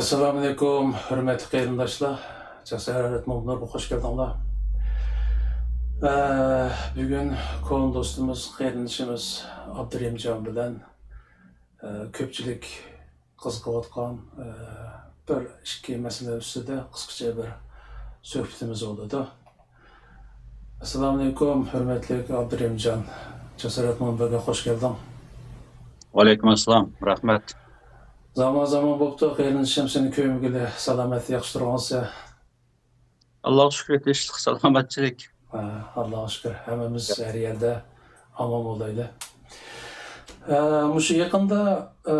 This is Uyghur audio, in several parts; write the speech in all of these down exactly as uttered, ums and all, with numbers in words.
ئەسسالامۇئەلەيكۇم، ھۆرمەتلىك قېرىنداشلار. جاسارەت مۇنبىرىگە خوش كەلدىڭلار. ئە، بۈگۈن كونا دوستىمىز، قېرىندىشىمىز ئابدۇرېھىمجان بىلەن، ئە، كۆپچىلىك قىزىقىۋاتقان، ئە، بىر ئىككى مەسىلە ئۈستىدە قىسقىچە بىر سۆھبىتىمىز بولىدۇ. ئەسسالامۇئەلەيكۇم، ھۆرمەتلىك ئابدۇرېھىمجان. جاسارەت مۇنبىرىگە خوش كەلدىڭ. ۋەئەلەيكۇم ئەسسالام، رەھمەت. زامان زامان بوپتۇ، قېرىندىشىم، سېنى كۆرمىگىلى. سالامەت، ياخشى تۇرغانسەن؟ ئاللاغا شۈكۈر، تىنچلىق، سالامەتچىلىك. ھە، ئاللاغا شۈكۈر، ھەممىمىز ھەر يەردە ئامان بولايلى. ھە، مۇشۇ يېقىندا، ئە،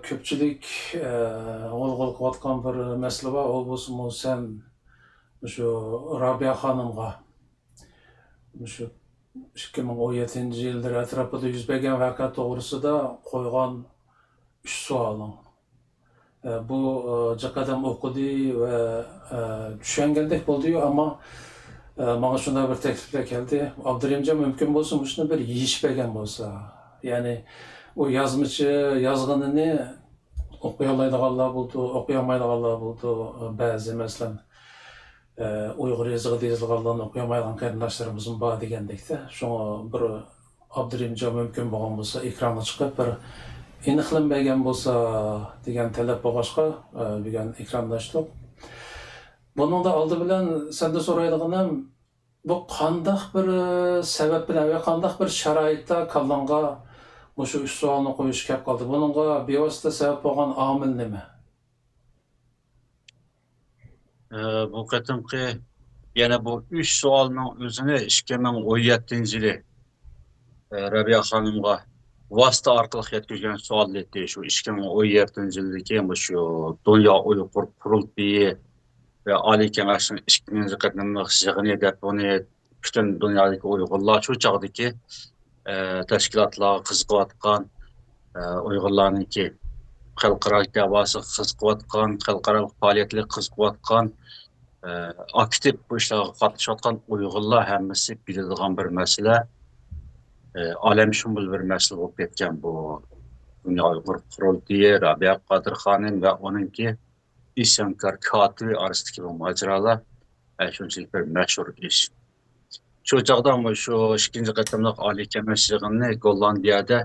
كۆپچىلىك، ئە، غۇلغۇلا قىلىۋاتقان بىر مەسىلە بار، ئۇ بولسىمۇ سەن مۇشۇ رابىيە خانىمغا مۇشۇ ئىككى مىڭ ئون يەتتىنچى يىللىرى ئەتراپىدا يۈز بەرگەن ۋەقە توغرىسىدا قويغان ئۈچ سوئالىڭ. ئە، بۇ، ئە، جىق ئادەم ئوقۇدى ۋە، ئە، چۈشەنگەندەك بولدىيۇ، ئەمما، ئە، ماڭا شۇنداق بىر تەكلىپلەر كەلدى. ئابدۇرېھىمجان، مۇمكىن بولسا مۇشۇنى بىر يېشىپ بەرگەن بولسا. يەنى ئۇ يازمىچى يازغىنىنى ئوقۇيالايدىغانلار بولىدۇ، ئوقۇيالمايدىغانلار بولىدۇ. بەزى، مەسىلەن، ئە، ئۇيغۇر يېزىقىدا يېزىلغانلارنى ئوقۇيالمايدىغان قېرىنداشلىرىمىزمۇ بار دېگەندەكتە. شۇڭا بىر ئابدۇرېھىمجان مۇمكىن بولغان بولسا ئېكرانغا چىقىپ بىر ئېنىقلىما بەرگەن بولسا دېگەن تەلەپ بولغاچقا، ئە، بۈگۈن ئېكراندا ئاچتۇق. بۇنىڭدا ئالدى بىلەن سەندىن سورايدىغىنىم، بۇ قانداق بىر، ئە، سەۋەب بىلەن ۋە قانداق بىر شارائىتتا كاللاڭغا مۇشۇ ئۈچ سوئالنى قويۇش كەپ قالدى؟ بۇنىڭغا بىۋاسىتە سەۋەب بولغان ئامىل نېمە؟ ئە، بۇ قېتىمقى يەنە بۇ ئۈچ سوئالنىڭ ئۆزىنى ئىككى مىڭ ئون يەتتىنچى يىلى، ئە، رەبىيە خانىمغا ۋاسىتە ئارقىلىق يەتكۈزگەن سوئال ئىدى. شۇ ئىككى مىڭ ئون يەتتىنچى يىلدىكى مۇشۇ دۇنيا ئۇيغۇر قۇرۇلتىيى ۋە ئالىي كېڭەشنىڭ ئىككىنچى قېتىملىق يىغىنى دەپ، بۇنى پۈتۈن دۇنيادىكى ئۇيغۇرلار، شۇ چاغدىكى، ئە، تەشكىلاتلارغا قىزىقىۋاتقان، ئە، ئۇيغۇرلارنىڭكى خەلقئارالىق دەۋاسىغا قىزىقىۋاتقان، خەلقئارالىق پائالىيەتلەرگە قىزىقىۋاتقان، ئە، ئاكتىپ بۇ ئىشلارغا قاتنىشىۋاتقان ئۇيغۇرلار ھەممىسى بىلىدىغان بىر مەسىلە. ئە، ئالەمشۇمۇل بىر مەسىلە بولۇپ كەتكەن بۇ دۇنيا ئۇيغۇر قۇرۇلتىيى، رابىيە قادىر خانىم ۋە ئۇنىڭكى ئىسيانكار كاتىپى ئارىسىدىكى بۇ ماجىرالار، ئە، شۇنچىلىك بىر مەشھۇر ئىش. شۇ چاغدا مۇشۇ ئىككىنچى قېتىملىق ئالىي كېڭەش يىغىنىنى گوللاندىيەدە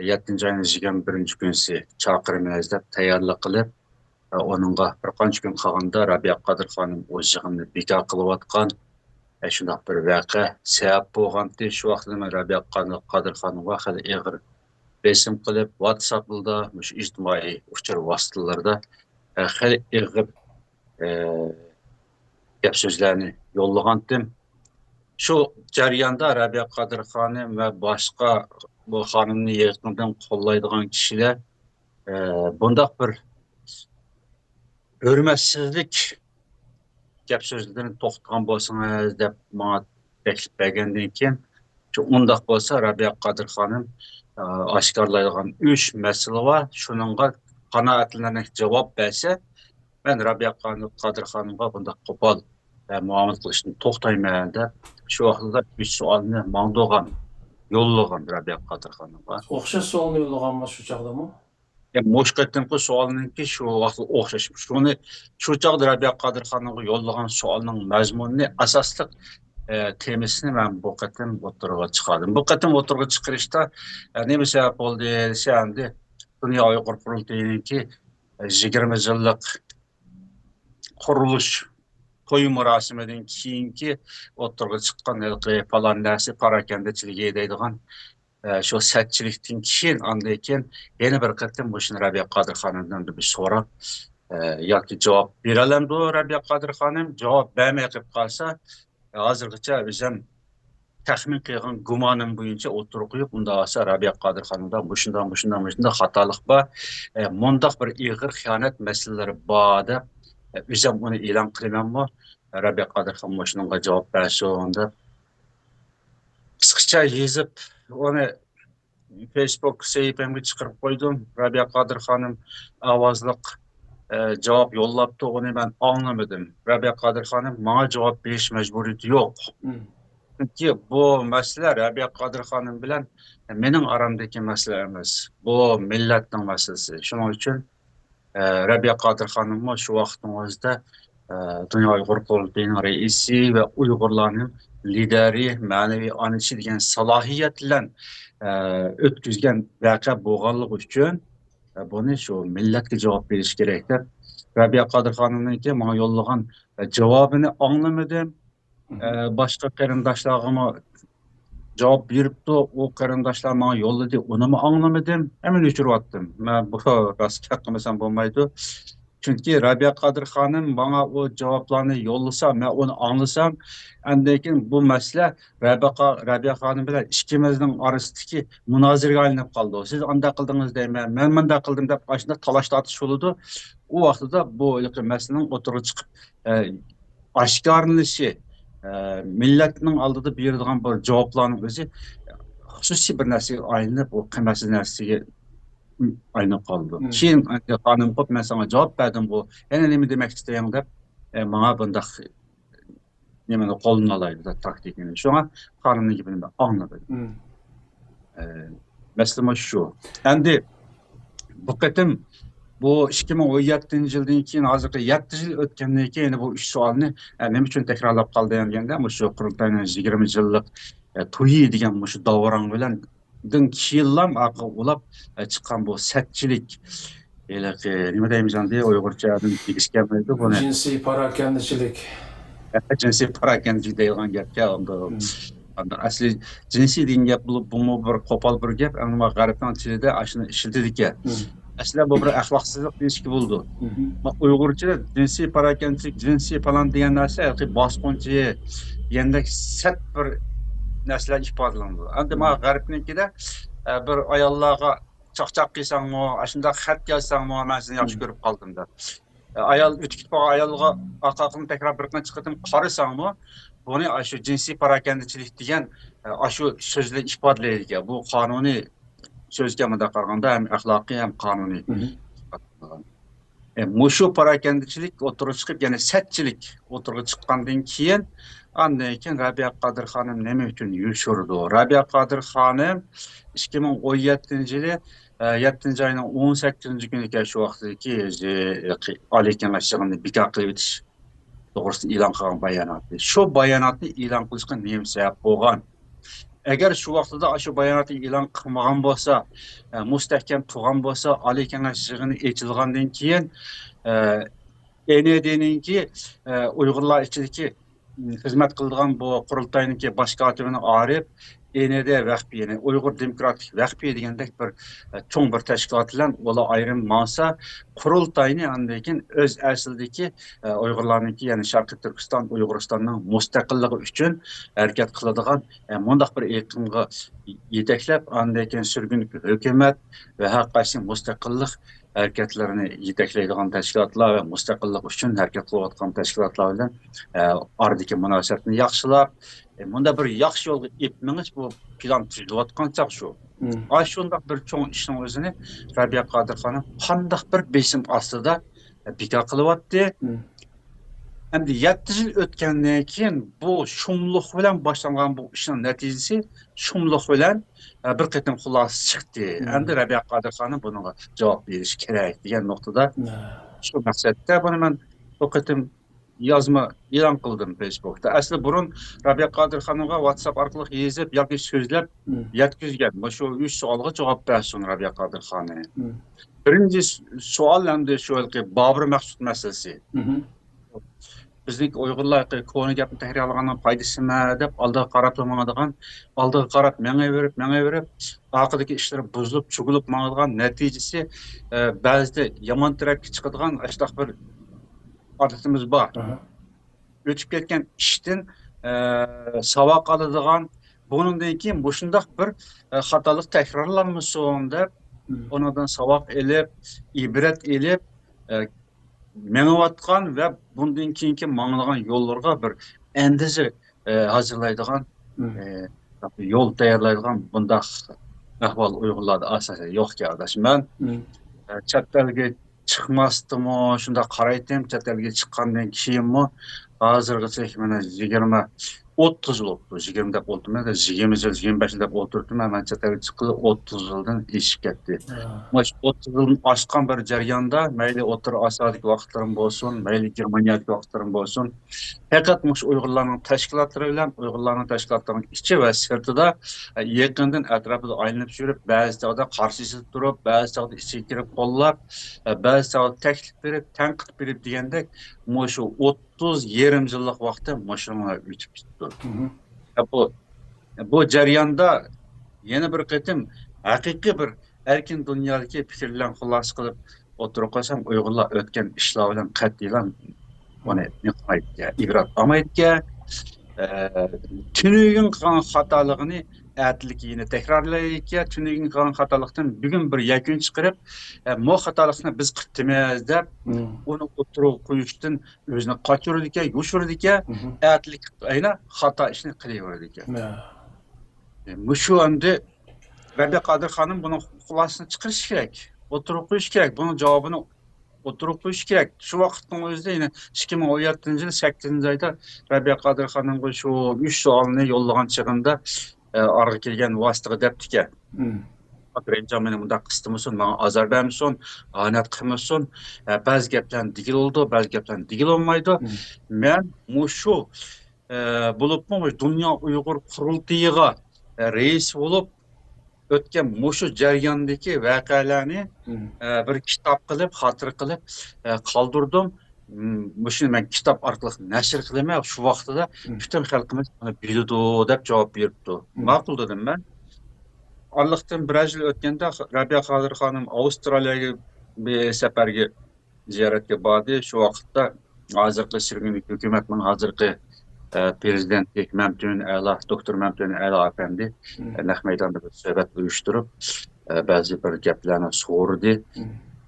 يەتتىنچى ئاينىڭ يىگىرمە بىرىنچى كۈنىسى چاقىرىمىز دەپ تەييارلىق قىلىپ، ئۇنىڭغا بىر قانچە كۈن قالغاندا رابىيە قادىر خانىم ئۇ يىغىننى بىكار قىلىۋاتقان. شۇنداق بىر ۋەقە سەۋەب بولغانتى. شۇ ۋاقىتتا مەن رابىيە قادىر خانىمغا خېلى ئېغىر بېسىم قىلىپ، ۋاتساپلاردا، مۇشۇ ئىجتىمائىي ئۇچۇر ۋاسىتىلىرىدا خېلى ئېغىر، ئە، گەپ سۆزلەرنى يوللىغانتىم. شۇ جەرياندا رابىيە قادىر خانىم ۋە باشقا بۇ خانىمنى يېقىندىن قوللايدىغان كىشىلەر، ئە، بۇنداق بىر ھۆرمەتسىزلىك گەپ سۆزلىرىنى توختىتىدىغان بولسىڭىز دەپ ماڭا تەكلىپ بەرگەندىن كېيىن، شۇ ئۇنداق بولسا رابىيە قادىر خانىم، ئە، ئاشكارىلايدىغان ئۈچ مەسىلە بار. شۇنىڭغا قانائەتلىنەرلىك جاۋاب بەرسە، مەن رابىيە قادىر خانىمغا بۇنداق قوپال، ئە، مۇئامىلە قىلىشتىن توختايمەن دەپ، شۇ ۋاقىتتا ئۈچ سوئالنى ماڭدۇرغان، يوللىغان رابىيە قادىر خانىمغا. ئوخشاش سوئالنى يوللىغانمۇ شۇ چاغدىمۇ؟ يا، مۇشۇ قېتىمقى سوئالنىڭكى شۇ ۋاقىتقا ئوخشاش. شۇنى، شۇ چاغدا رابىيە قادىر خانىمغا يوللىغان سوئالنىڭ مەزمۇنىنى ئاساسلىق، ئە، تېمىسىنى مەن بۇ قېتىم ئوتتۇرىغا چىقاردىم. بۇ قېتىم ئوتتۇرىغا چىقىرىشتا، ئە، نېمە سەۋەب بولدى دېسە، ئەمدى دۇنيا ئۇيغۇر قۇرۇلتىيىنىڭكى، ئە، يىگىرمە يىللىق قۇرۇلۇش توي مۇراسىمىدىن كېيىنكى ئوتتۇرىغا چىققان ھېلىقى پالان نەرسە پاراكەندىچىلىكى دەيدىغان، ئە، شۇ سەتچىلىكتىن كېيىن، ئاندىن كېيىن يەنە بىر قېتىم مۇشۇنى رابىيە قادىر خانىمدىن بىر سوراپ، ئە، ياكى جاۋاب بېرەلەمدۇ رابىيە قادىر خانىم؟ جاۋاب بەرمەي قېلىپ قالسا، ھازىرغىچە ئۆزۈم تەخمىن قىلغان گۇمانىم بويىچە ئوتتۇرىغا قويۇپ، ئۇنداق بولسا رابىيە قادىر خانىمدا مۇشۇنداق، مۇشۇنداق، مۇشۇنداق خاتالىق بار، ئە، مۇنداق بىر ئېغىر خىيانەت مەسىلىلىرى بار دەپ، ئە، ئۆزۈم ئۇنى ئېلان قىلىمەنمۇ، رابىيە قادىر خانىم مۇشۇنىڭغا جاۋاب بەرسۇن دەپ قىسقىچە يېزىپ، ئۇنى فېيسبۇك سەھىپەمگە چىقىرىپ قويدۇم. رابىيە قادىر خانىم ئاۋازلىق، ئە، جاۋاب يوللاپتۇ، ئۇنى مەن ئاڭلىمىدىم. رابىيە قادىر خانىم ماڭا جاۋاب بېرىش مەجبۇرىيىتى يوق. مم. چۈنكى بۇ مەسىلە رابىيە قادىر خانىم بىلەن مېنىڭ ئارامدىكى مەسىلە ئەمەس. بۇ مىللەتنىڭ مەسىلىسى. شۇنىڭ ئۈچۈن ئە، رەبىيە قادىر خانىممۇ شۇ ۋاقىتنىڭ ئۆزىدە، ئە، دۇنيا ئۇيغۇر قۇرۇلتىيىنىڭ رەئىسى ۋە ئۇيغۇرلارنىڭ لىدېرى، مەنىۋى ئانىسى دېگەن سالاھىيەت بىلەن، ئە، ئۆتكۈزگەن ۋەقە بولغانلىقى ئۈچۈن، ئە، بۇنى شۇ مىللەتكە جاۋاب بېرىش كېرەك دەپ، رەبىيە قادىر خانىمنىڭكى ماڭا يوللىغان، ئە، جاۋابىنى ئاڭلىمىدىم. ئە، باشقا قېرىنداشلارغىمۇ جاۋاب بېرىپتۇ، ئۇ قېرىنداشلار ماڭا يوللىدى، ئۇنىمۇ ئاڭلىمىدىم. ھەممىنى ئۆچۈرۈۋەتتىم. مەن بۇ راست گەپ قىلمىسام بولمايدۇ. چۈنكى رەبىيە قادىر خانىم ماڭا ئۇ جاۋابلارنى يوللىسا، مەن ئۇنى ئاڭلىسام، ئاندىن كېيىن بۇ مەسىلە رەبىيە، رەبىيە خانىم بىلەن ئىككىمىزنىڭ ئارىسىدىكى مۇنازىرىگە ئايلىنىپ قالىدۇ. سىز ئانداق قىلدىڭىز دەيمەن، مەن مۇنداق قىلدىم دەپ، ئاشۇنداق تالاش تارتىش بولىدۇ. ئۇ ۋاقتىدا بۇ ھېلىقى مەسىلىنىڭ ئوتتۇرىغا چىقىپ، ئە، ئاشكارىلىنىشى، ئە، مىللەتنىڭ ئالدىدا بېرىدىغان بىر جاۋابلارنىڭ ئۆزى خۇسۇسىي بىر نەرسىگە ئايلىنىپ، ئۇ قىممەتسىز نەرسىگە ئايلىنىپ قالىدۇ. مم. كېيىن خانىم قوپ، مەن ساڭا جاۋاب بەردىمغۇ، يەنە نېمە دېمەكچى دەيدىغان دەپ، ئە، ماڭا بۇنداق نېمىنى قوللىنالايدۇ، تاكتىكىنى. شۇڭا خانىمنىڭ گېپىنى مەن ئاڭلىدىم. مم. ئە، مەسىلە مۇشۇ. ئەمدى بۇ قېتىم بۇ ئىككى مىڭ ئون يەتتىنچى يىلدىن كېيىن، ھازىرقى يەتتە يىل ئۆتكەندىن كېيىن، يەنە بۇ ئۈچ سوئالنى، ئە، نېمە ئۈچۈن تەكرارلاپ قالدىم دېگەندە، مۇشۇ قۇرۇلتاينىڭ يىگىرمە يىللىق، ئە، تويى دېگەن مۇشۇ داۋراڭ بىلەن، دىن كېيىنلا ئارقىغا ئۇلاپ، ئە، چىققان بۇ سەتچىلىك، ھېلىقى، نېمە دەيمىز ئەمدى، ئۇيغۇرچە ئادەم دېگۈسى كەلمەيدۇ بۇنى. جىنسىي پاراكەندىچىلىك. جىنسىي پاراكەندىچىلىك دەيدىغان گەپكە، ئۇنداق، مم. ئۇنداق ئەسلى جىنسىي دېگەن گەپ بولۇپ، بۇمۇ بىر قوپال بىر گەپ، ئەمما غەربنىڭ تىلىدا ئاشۇنى ئىشلىتىدىكەن. مم. ئەسلىدە بۇ بىر ئەخلاقسىزلىق دېيىشكە بولىدۇ. مم. ئۇيغۇرچىدا جىنسىي پاراكەندىچىلىك، جىنسىي پالان دېگەن نەرسە ھېلىقى باسقۇنچى دېگەندەك سەت بىر نەرسىلەر ئىپادىلىنىدۇ. ئەمدى مانا مم. غەربنىڭكىدە، ئە، بىر ئاياللارغا چاقچاق قىلساڭمۇ، ئاشۇنداق خەت يازساڭمۇ، مەن سېنى ياخشى مم. كۆرۈپ قالدىم دەپ. ئايال، ئۆتۈپ كېتىپ قالغان ئايالغا ئارقا-ئارقىدىن تەكرار بىر قانچە قېتىم قارىساڭمۇ، بۇنى ئاشۇ جىنسىي پاراكەندىچىلىك دېگەن، ئاشۇ سۆز بىلەن ئىپادىلەيدىكەن. بۇ قانۇنىي سۆزكەن، مۇنداق قارىغاندا ھەم ئەخلاقىي، ھەم قانۇنىي. مم. ئە، مۇشۇ پاراكەندىچىلىك ئوتتۇرىغا چىقىپ، يەنى سەتچىلىك ئوتتۇرىغا چىققاندىن كېيىن، ئاندىن كېيىن رەبىيە قادىر خانىم نېمە ئۈچۈن يوشۇرىدۇ؟ رەبىيە قادىر خانىم ئىككى مىڭ ئون يەتتىنچى يىلى، ئە، يەتتىنچى ئاينىڭ ئون سەككىزىنچى كۈنى ئىكەن، شۇ ۋاقىتتىكى ئۆزى، ئە، ئالىي كېڭەش يىغىنىنى بىكار قىلىۋېتىش توغرىسىدا ئېلان قىلغان باياناتى. شۇ باياناتنى ئېلان قىلىشقا نېمە سەۋەب بولغان؟ ئەگەر شۇ ۋاقتىدا ئاشۇ باياناتنى ئېلان قىلمىغان بولسا، ئە، مۇستەھكەم تۇرغان بولسا، ئالىي كېڭەش يىغىنى ئېچىلغاندىن كېيىن، ئە، ئېن ئېي دىنىڭكى، ئە، ئۇيغۇرلار ئىچىدىكى، م، خىزمەت قىلىدىغان بۇ قۇرۇلتاينىڭكى باش كاتىپىنى ئايرىپ، ئېن ئېي دى ۋەخپى، يەنى ئۇيغۇر دېموكراتىك ۋەخپى دېگەندەك بىر، ئە، چوڭ بىر تەشكىلات بىلەن ئۇلار ئايرىم ماڭسا، قۇرۇلتاينى ئاندىن كېيىن ئۆز ئەسلىدىكى، ئە، ئۇيغۇرلارنىڭكى، يەنى شەرقىي تۈركىستان ئۇيغۇرىستاننىڭ مۇستەقىللىقى ئۈچۈن ھەرىكەت قىلىدىغان، ئە، مۇنداق بىر ئېقىمغا يېتەكلەپ، ئاندىن كېيىن سۈرگۈنلۈك ھۆكۈمەت ۋە ھەر قايسى مۇستەقىللىق ھەرىكەتلىرىنى يېتەكلەيدىغان تەشكىلاتلار ۋە مۇستەقىللىق ئۈچۈن ھەرىكەت قىلىۋاتقان تەشكىلاتلار بىلەن، ئە، ئارىدىكى مۇناسىۋەتنى ياخشىلاپ، ئە، مۇنداق بىر ياخشى يولغا ئېلىپ مېڭىش، بۇ پىلان تۈزۈلۈۋاتقان چاغ شۇ. مم. ئاشۇنداق بىر چوڭ ئىشنىڭ ئۆزىنى رەبىيە قادىر خانىم قانداق بىر بېسىم ئاستىدا بىكار قىلىۋاتتى. مم. ئەمدى يەتتە يىل ئۆتكەندىن كېيىن بۇ شۇملۇق بىلەن باشلانغان بۇ ئىشنىڭ نەتىجىسى شۇملۇق بىلەن، ئە، بىر قېتىم خۇلاسە چىقتى. مم. ئەمدى رەبىيە قادىر خانىم بۇنىڭغا جاۋاب بېرىشى كېرەك دېگەن نۇقتىدا، ھە، شۇ مەقسەتتە بۇنى مەن بۇ قېتىم يازما ئېلان قىلدىم فېيسبۇكتا. ئەسلى بۇرۇن رەبىيە قادىر خانىمغا ۋاتساپ ئارقىلىق يېزىپ ياكى سۆزلەپ مم. يەتكۈزگەن. مۇشۇ ئۈچ سوئالغا جاۋاب بەرسۇن رەبىيە قادىر خانىم. مم. بىرىنچى س-، سوئال ئەمدى شۇ ھېلىقى بابۇر مەخسۇت مەسىلىسى. مم. بىزنىڭكى ئۇيغۇرلار كونا گەپنى تەكرارلىغاننىڭ پايدىسى نېمە دەپ ئالدىغا قاراپلا ماڭىدىغان، ئالدىغا قاراپ مېڭىۋېرىپ، مېڭىۋېرىپ، ئارقىدىكى ئىشلىرى بۇزۇلۇپ، چۈگۈلۈپ ماڭىدىغان، نەتىجىسى، ئە، بەزىدە يامان تەرەپكە چىقىدىغان ئاشۇنداق بىر ئادىتىمىز بار. ئاھا. ئۆتۈپ كەتكەن ئىشتىن، ئە، ساۋاق ئالىدىغان، بۇنىڭدىن كېيىن مۇشۇنداق بىر، ئە، خاتالىق تەكرارلانمىسۇن دەپ، مم. ئۇنىڭدىن ساۋاق ئېلىپ، ئىبرەت ئېلىپ، ئە، مېڭىۋاتقان ۋە بۇندىن كېيىنكى ماڭىدىغان يوللىرىغا بىر ئەندىزە، ئە، ھازىرلايدىغان، مم. ئە، يول تەييارلايدىغان بۇنداق ئەھۋال ئۇيغۇرلاردا ئاساسەن يوقكەن، ئاداش. مەن، مم. ئە، چەت ئەلگە چىقماستىمۇ شۇنداق قارايتتىم، چەت ئەلگە چىققاندىن كېيىنمۇ ھازىرغىچە مانا يىگىرمە ئوتتۇز يىل بوپتۇ. يىگىرمە دەپ ئولتۇرمايمەن، يىگىرمە يىل، يىگىرمە بەش يىل دەپ ئولتۇرۇپتىمەن. مەن چەت ئەلگە چىققىلى ئوتتۇز يىلدىن ئېشىپ كەتتى. مانا شۇ ئوتتۇز يىلدىن ئاشقان بىر جەرياندا مەيلى ئوتتۇرا ئاسىيادىكى ۋاقىتلىرىم بولسۇن، مەيلى گېرمانىيەدىكى ۋاقىتلىرىم بولسۇن، پەقەت مۇشۇ ئۇيغۇرلارنىڭ تەشكىلاتلىرى بىلەن ئۇيغۇرلارنىڭ تەشكىلاتلىرىنىڭ ئىچى ۋە سىرتىدا، ئە، يېقىندىن ئەتراپىدا ئايلىنىپ يۈرۈپ، بەزى چاغدا قارشى تۇرۇپ، بەزى چاغدا ئىچىگە كىرىپ قوللاپ، ئە، بەزى چاغدا تەكلىپ بېرىپ، تەنقىد بېرىپ دېگەندەك، مۇشۇ ئوتتۇز يېرىم يىللىق ۋاقتىم مۇشۇنىڭغا ئۆتۈپ كېتىپتۇ. بۇ، بۇ جەرياندا يەنە بىر قېتىم ھەقىقىي بىر ئەركىن دۇنيادىكى پىكىرلەرنى خۇلاسە قىلىپ ئوتتۇرىغا قويسام، ئۇيغۇرلار ئۆتكەن ئىشلار بىلەن قەتئىيلا ئۇنى نېمە قىلمايدىكەن، ئىبرەت ئالمايدىكەن. ئە، تۈنۈگۈن قىلغان خاتالىقىنى ئەتىلىكى يەنە تەكرارلايدىكەن، تۈنۈگۈن قىلغان خاتالىقتىن بۈگۈن بىر يەكۈن چىقىرىپ، ئە، مو خاتالىقنى بىز قىپتىمىز دەپ، ئۇنى ئوتتۇرىغا قويۇشتىن ئۆزىنى قاچۇرىدىكەن، يوشۇرىدىكەن، ئەتىلىكى يەنە خاتا ئىشنى قىلىۋېرىدىكەن. ئە، مۇشۇ ئەمدى رەبىيە قادىر خانىم بۇنىڭ خۇلاسىسىنى چىقىرىشى كېرەك، ئوتتۇرىغا قويۇشى كېرەك، بۇنىڭ جاۋابىنى ئوتتۇرىغا قويۇشى كېرەك. شۇ ۋاقىتنىڭ ئۆزىدە يەنە ئىككى مىڭ ئون يەتتىنچى يىل سەككىزىنچى ئايدا رەبىيە قادىر خانىمغا شۇ ئۈچ سوئالنى يوللىغان چېغىمدا، ئە، ئارىغا كەلگەن ۋاسىتىغا دەپتىكەن. خاتىرجان مېنى مۇنداق قىستىمىسۇن، ماڭا ئازار بەرمىسۇن، ئانەت قىلمىسۇن. ئە، بەزى گەپلەرنى دېگىلى بولىدۇ، بەزى گەپلەرنى دېگىلى بولمايدۇ. مەن مۇشۇ، ئە، بولۇپمۇ دۇنيا ئۇيغۇر قۇرۇلتىيىغا، ئە، رەئىس بولۇپ، ئۆتكەن مۇشۇ جەرياندىكى ۋەقەلەرنى، ئە، بىر كىتاب قىلىپ، خاتىرە قىلىپ، ئە، قالدۇردۇم. م، مۇشۇنى مەن كىتاب ئارقىلىق نەشر قىلىمەن، شۇ ۋاقتىدا پۈتۈن خەلقىمىز بۇنى بىلىدۇ، دەپ جاۋاب بېرىپتۇ. ماقۇل دېدىم مەن. ئارىلىقتىن بىرەر يىل ئۆتكەندە، رەبىيە قادىر خانىم ئاۋسترالىيەگە بىر سەپەرگە زىيارەتكە باردى. شۇ ۋاقىتتا ھازىرقى سۈرگۈندىكى ھۆكۈمەتنىڭ ھازىرقى، ئە، پىرېزىدېنتى مەمتىمىن ئەلا، دوكتور مەمتىمىن ئەلا ئەپەندى، ئە، نەق مەيداندا بىر سۆھبەت ئۇيۇشتۇرۇپ، ئە، بەزى بىر گەپلەرنى سورىدى.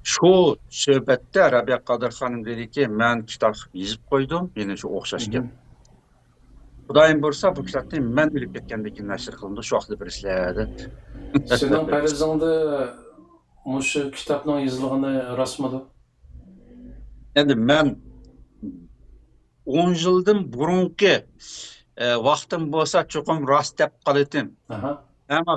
شۇ سۆھبەتتە رەبىيە قادىر خانىم دېدىكى، مەن كىتاب يېزىپ قويدۇم، يەنە شۇ ئوخشاش گەپ. خۇدايىم بۇيرۇسا، بۇ كىتابنى مەن ئۆلۈپ كەتكەندىن كېيىن نەشر قىلىنىدۇ، شۇ ۋاقىتتا بىلىسىلەر، دەپ. سېنىڭ پەرىزىڭدە مۇشۇ كىتابنىڭ يېزىلغىنى راستمىدۇ؟ ئەمدى مەن ئون يىلدىن بۇرۇنقى، ئە، ۋاقتىم بولسا چوقۇم راست دەپ قالاتتىم. ئەمما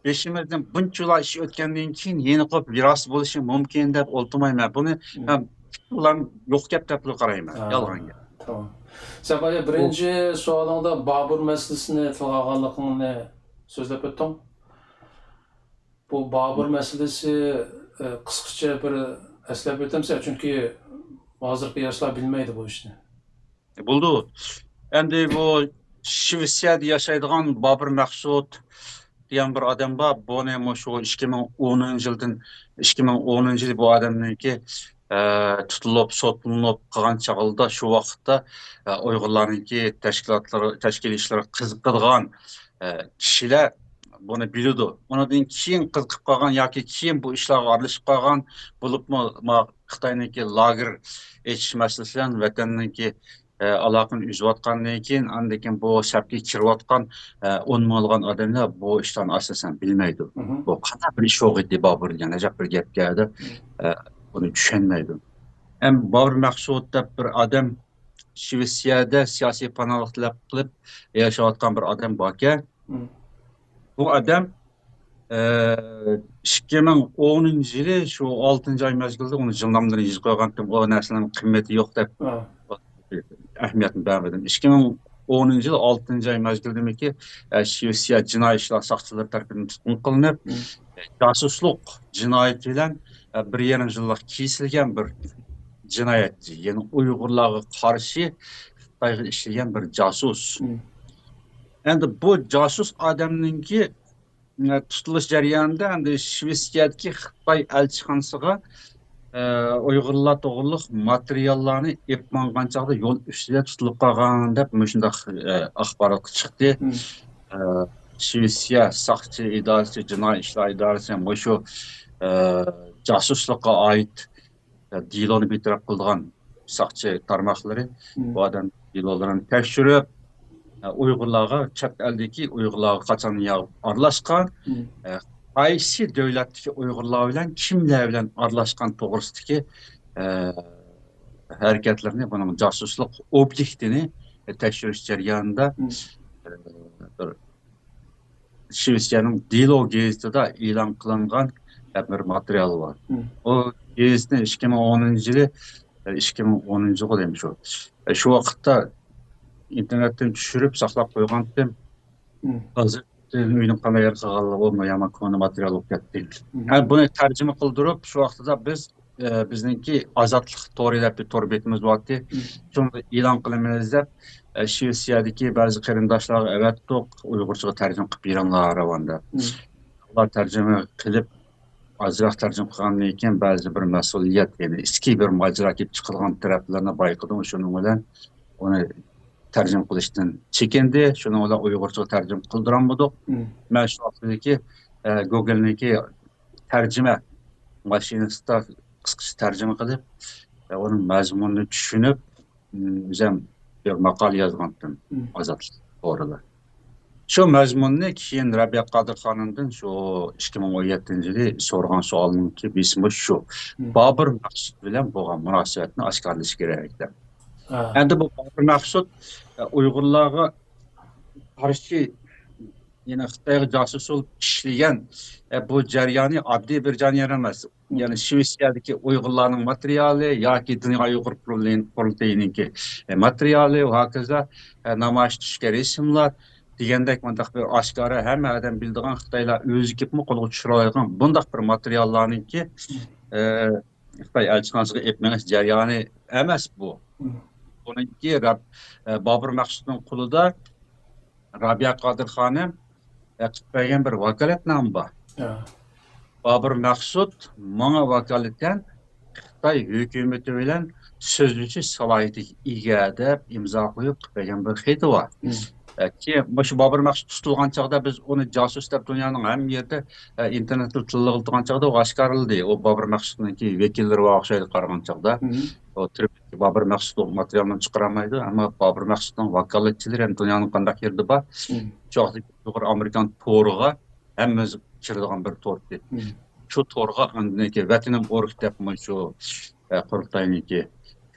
بېشىمىزدىن بۇنچىلا ئىش ئۆتكەندىن كېيىن يېنىقىپ راست بولۇشى مۇمكىن دەپ ئولتۇرمايمەن. بۇنى مەن پۈتۈنلا يوق گەپ دەپلا قارايمەن. يالغان گەپ. تامام. سەن بايا بىرىنچى سوئالىڭدا بابۇر مەسىلىسىنى تىلغا ئالغانلىقىڭنى سۆزلەپ ئۆتتۈڭ. بۇ بابۇر مەسىلىسى، ئە، قىسقىچە بىر ئەسلەپ ئۆتەمسەن؟ چۈنكى ھازىرقى ياشلار بىلمەيدۇ بۇ ئىشنى. بولدى. ئەمدى بۇ شىۋېتسىيەدە ياشايدىغان بابۇر مەخسۇت دېگەن بىر ئادەم بار. بۇنى مۇشۇ ئىككى مىڭ ئونىنچى يىلدىن، ئىككى مىڭ ئونىنچى يىلى بۇ ئادەمنىڭكى، ئە، تۇتۇلۇپ، سوتلىنىپ قالغان چاغلىدا شۇ ۋاقىتتا، ئە، ئۇيغۇرلارنىڭكى تەشكىلاتلىرى، تەشكىلىي ئىشلىرىغا قىزىقىدىغان، ئە، كىشىلەر بۇنى بىلىدۇ. ئۇنىڭدىن كېيىن قىزىقىپ قالغان ياكى كېيىن بۇ ئىشلارغا ئارىلىشىپ قالغان، بولۇپمۇ ما-، خىتاينىڭكى لاگېر ئېچىش مەسىلىسى بىلەن ۋەتەننىڭكى، ئە، ئالاقىنى ئۈزۈۋاتقاندىن كېيىن، ئاندىن كېيىن بۇ سەپكە كىرىۋاتقان، ئە، ئون مىڭلىغان ئادەملەر بۇ ئىشلارنى ئاساسەن بىلمەيدۇ. بۇ قانداق بىر ئىش بولغىيدى بابۇر دېگەن ئەجەب بىر گەپكە دەپ، ئە، بۇنى چۈشەنمەيدۇ. ھەم بابۇر مەخسۇت دەپ بىر ئادەم شىۋېتسىيەدە سىياسىي پاناھلىق تەلەپ قىلىپ ياشاۋاتقان بىر ئادەم باركەن. بۇ ئادەم، ئە، ئىككى مىڭ ئونىنچى يىلى شۇ ئالتىنچى ئاي مەزگىلىدە ئۇنى ژۇرناللىرىنى يېزىپ قويغانتىم، ئۇ نەرسىلەرنىڭ قىممىتى يوق دەپ ئەھمىيەتنى بەرمىدىم. ئىككى مىڭ ئونىنچى يىلى ئالتىنچى ئاي مەزگىلىدىمىكى، ئە، شىۋېتسىيە جىنايى ئىشلار ساقچىلىرى تەرىپىدىن تۇتقۇن قىلىنىپ، ئە، جاسۇسلۇق جىنايىتى بىلەن، ئە، بىر يېرىم يىللىق كېسىلگەن بىر جىنايەتچى، يەنى ئۇيغۇرلارغا قارشى خىتايغا ئىشلىگەن بىر جاسۇس. ئەمدى بۇ جاسۇس ئادەمنىڭكى، ئە، تۇتۇلۇش جەريانىدا ئەمدى شىۋېتسىيەدىكى خىتاي ئەلچىخانىسىغا، ئە، ئۇيغۇرلار توغرىلىق ماتېرىياللارنى ئېلىپ ماڭغان چاغدا يول ئۈستىدە تۇتۇلۇپ قالغان دەپ مۇشۇنداق، ئە، ئاخبارات چىقتى. ئە، شىۋېتسىيە ساقچى ئىدارىسى، جىنايى ئىشلار ئىدارىسى مۇشۇ، ئە، جاسۇسلۇققا ئائىت دېلونى بىتەرەپ قىلىدىغان ساقچى تارماقلىرى بۇ ئادەم دېلولىرىنى تەكشۈرۈپ، ئۇيغۇرلارغا، چەت ئەلدىكى ئۇيغۇرلارغا قاچان يا-، ئارىلاشقان، قايسى دۆلەتتىكى ئۇيغۇرلار بىلەن كىملەر بىلەن ئارىلاشقان توغرىسىدىكى، ھەرىكەتلىرىنى، بۇنىڭ جاسۇسلۇق ئوبيېكتىنى تەكشۈرۈش جەريانىدا، بىر شىۋېتسىيەنىڭ دىلو گېزىتىدا ئېلان قىلىنغان بىر ماتېرىيال بار. ئۇ گېزىتنى ئىككى مىڭ ئونىنچى يىلى، ئىككى مىڭ ئونىنچى يىلغۇ دەيمەن شۇ. شۇ ۋاقىتتا ئىنتېرنېتتىن چۈشۈرۈپ ساقلاپ قويغانتىم. ھازىر ئۆينىڭ قانداق يەرگە قالغانلىقى بولماي، يامان كونا ماتېرىيال بولۇپ كەتتى. ھە، بۇنى تەرجىمە قىلدۇرۇپ، شۇ ۋاقتىدا بىز، ئە، بىزنىڭكى ئازادلىق تورى دەپ بىر تور بېتىمىز بارتى. شۇنى ئېلان قىلىمىز دەپ، ئە، شىۋېتسىيەدىكى بەزى قېرىنداشلارغا ئەۋەتتۇق، ئۇيغۇرچىغا تەرجىمە قىلىپ بېرىڭلار دەپ. ئۇلار تەرجىمە قىلىپ، ئازراق تەرجىمە قىلغاندىن كېيىن بەزى بىر مەسئۇلىيەت، يەنى ئىچكى بىر ماجىرا كېلىپ چىقىدىغان تەرەپلەرنى بايقىدىم. شۇنىڭ بىلەن ئۇنى تەرجىمە قىلىشتىن چېكىندى. شۇنىڭ بىلەن ئۇيغۇرچىغا تەرجىمە قىلدۇرالمىدۇق. مەن شۇ ۋاقتىدىكى، ئە، گوگلنىڭكى تەرجىمە ماشىنىسىدا قىسقىچە تەرجىمە قىلىپ، ئە، ئۇنىڭ مەزمۇنىنى چۈشىنىپ، ئۆزۈم بىر ماقالە يازغانتىم ئازادلىق تورىدا. شۇ مەزمۇننى كېيىن رەبىيە قادىر خانىمدىن شۇ ئىككى مىڭ ئون يەتتىنچى يىلى سورىغان سوئالنىڭكى بېسىمى شۇ. بابۇر مەخسۇت بىلەن بولغان مۇناسىۋەتنى ئاشكارىلىشى كېرەك دەپ. ئەمدى بۇ بابۇر مەخسۇت، ئە، ئۇيغۇرلارغا قارشى، يەنى خىتايغا جاسۇس بولۇپ ئىشلىگەن، ئە، بۇ جەريانى ئاددىي بىر جەريان ئەمەس. يەنى شىۋېتسىيەدىكى ئۇيغۇرلارنىڭ ماتېرىيالى ياكى دۇنيا ئۇيغۇر قۇرۇلتىيىنىڭكى، ئە، ماتېرىيالى ۋە ھاكازا، ئە، نامايىشقا چۈشكەن رەسىملەر دېگەندەك مۇنداق بىر ئاشكارا ھەممە ئادەم بىلىدىغان، خىتايلار ئۆزى كېلىپمۇ قولغا چۈشۈرەلەيدىغان بۇنداق بىر ماتېرىياللارنىڭكى، ئە، خىتاي ئەلچىخانىسىغا ئېلىپ مېڭىش جەريانى ئەمەس بۇ. بۇنىڭكى رەب-، ئە، بابۇر مەخسۇتنىڭ قولىدا رابىيە قادىر خانىم، ئە، قىلىپ بەرگەن بىر ۋاكالەتنامە بار. بابۇر مەخسۇت ماڭا ۋاكالىتەن خىتاي ھۆكۈمىتى بىلەن سۆزلىشىش سالاھىيىتىگە ئىگە دەپ ئىمزا قويۇپ قىلىپ بەرگەن بىر خېتى بار. ئە، كېيىن مۇشۇ بابۇر مەخسۇت تۇتۇلغان چاغدا بىز ئۇنى جاسۇس دەپ دۇنيانىڭ ھەممە يېرىدە، ئە، ئىنتېرنېتتا تىلغا ئېلىنغان چاغدا ئۇ ئاشكارىلىدى. ئۇ بابۇر مەخسۇتنىڭكى ۋەكىللىرى بار ئوخشايدۇ قارىغان چاغدا. ئۇ تۈرمىدىكى بابۇر مەخسۇت ئۇ ماتېرىيالنى چىقىرالمايدۇ، ئەمما بابۇر مەخسۇتنىڭ ۋاكالەتچىلىرى ھەم دۇنيانىڭ قانداق يېرىدە بار. شۇ ۋاقىتتا ئۇيغۇر ئامېرىكان تورىغا ھەممىمىز كىرىدىغان بىر تور ئىدى. شۇ تورغا ئاندىن كېيىن ۋەتىنىم ئورگ دەپ مۇشۇ، ئە، قۇرۇلتاينىڭكى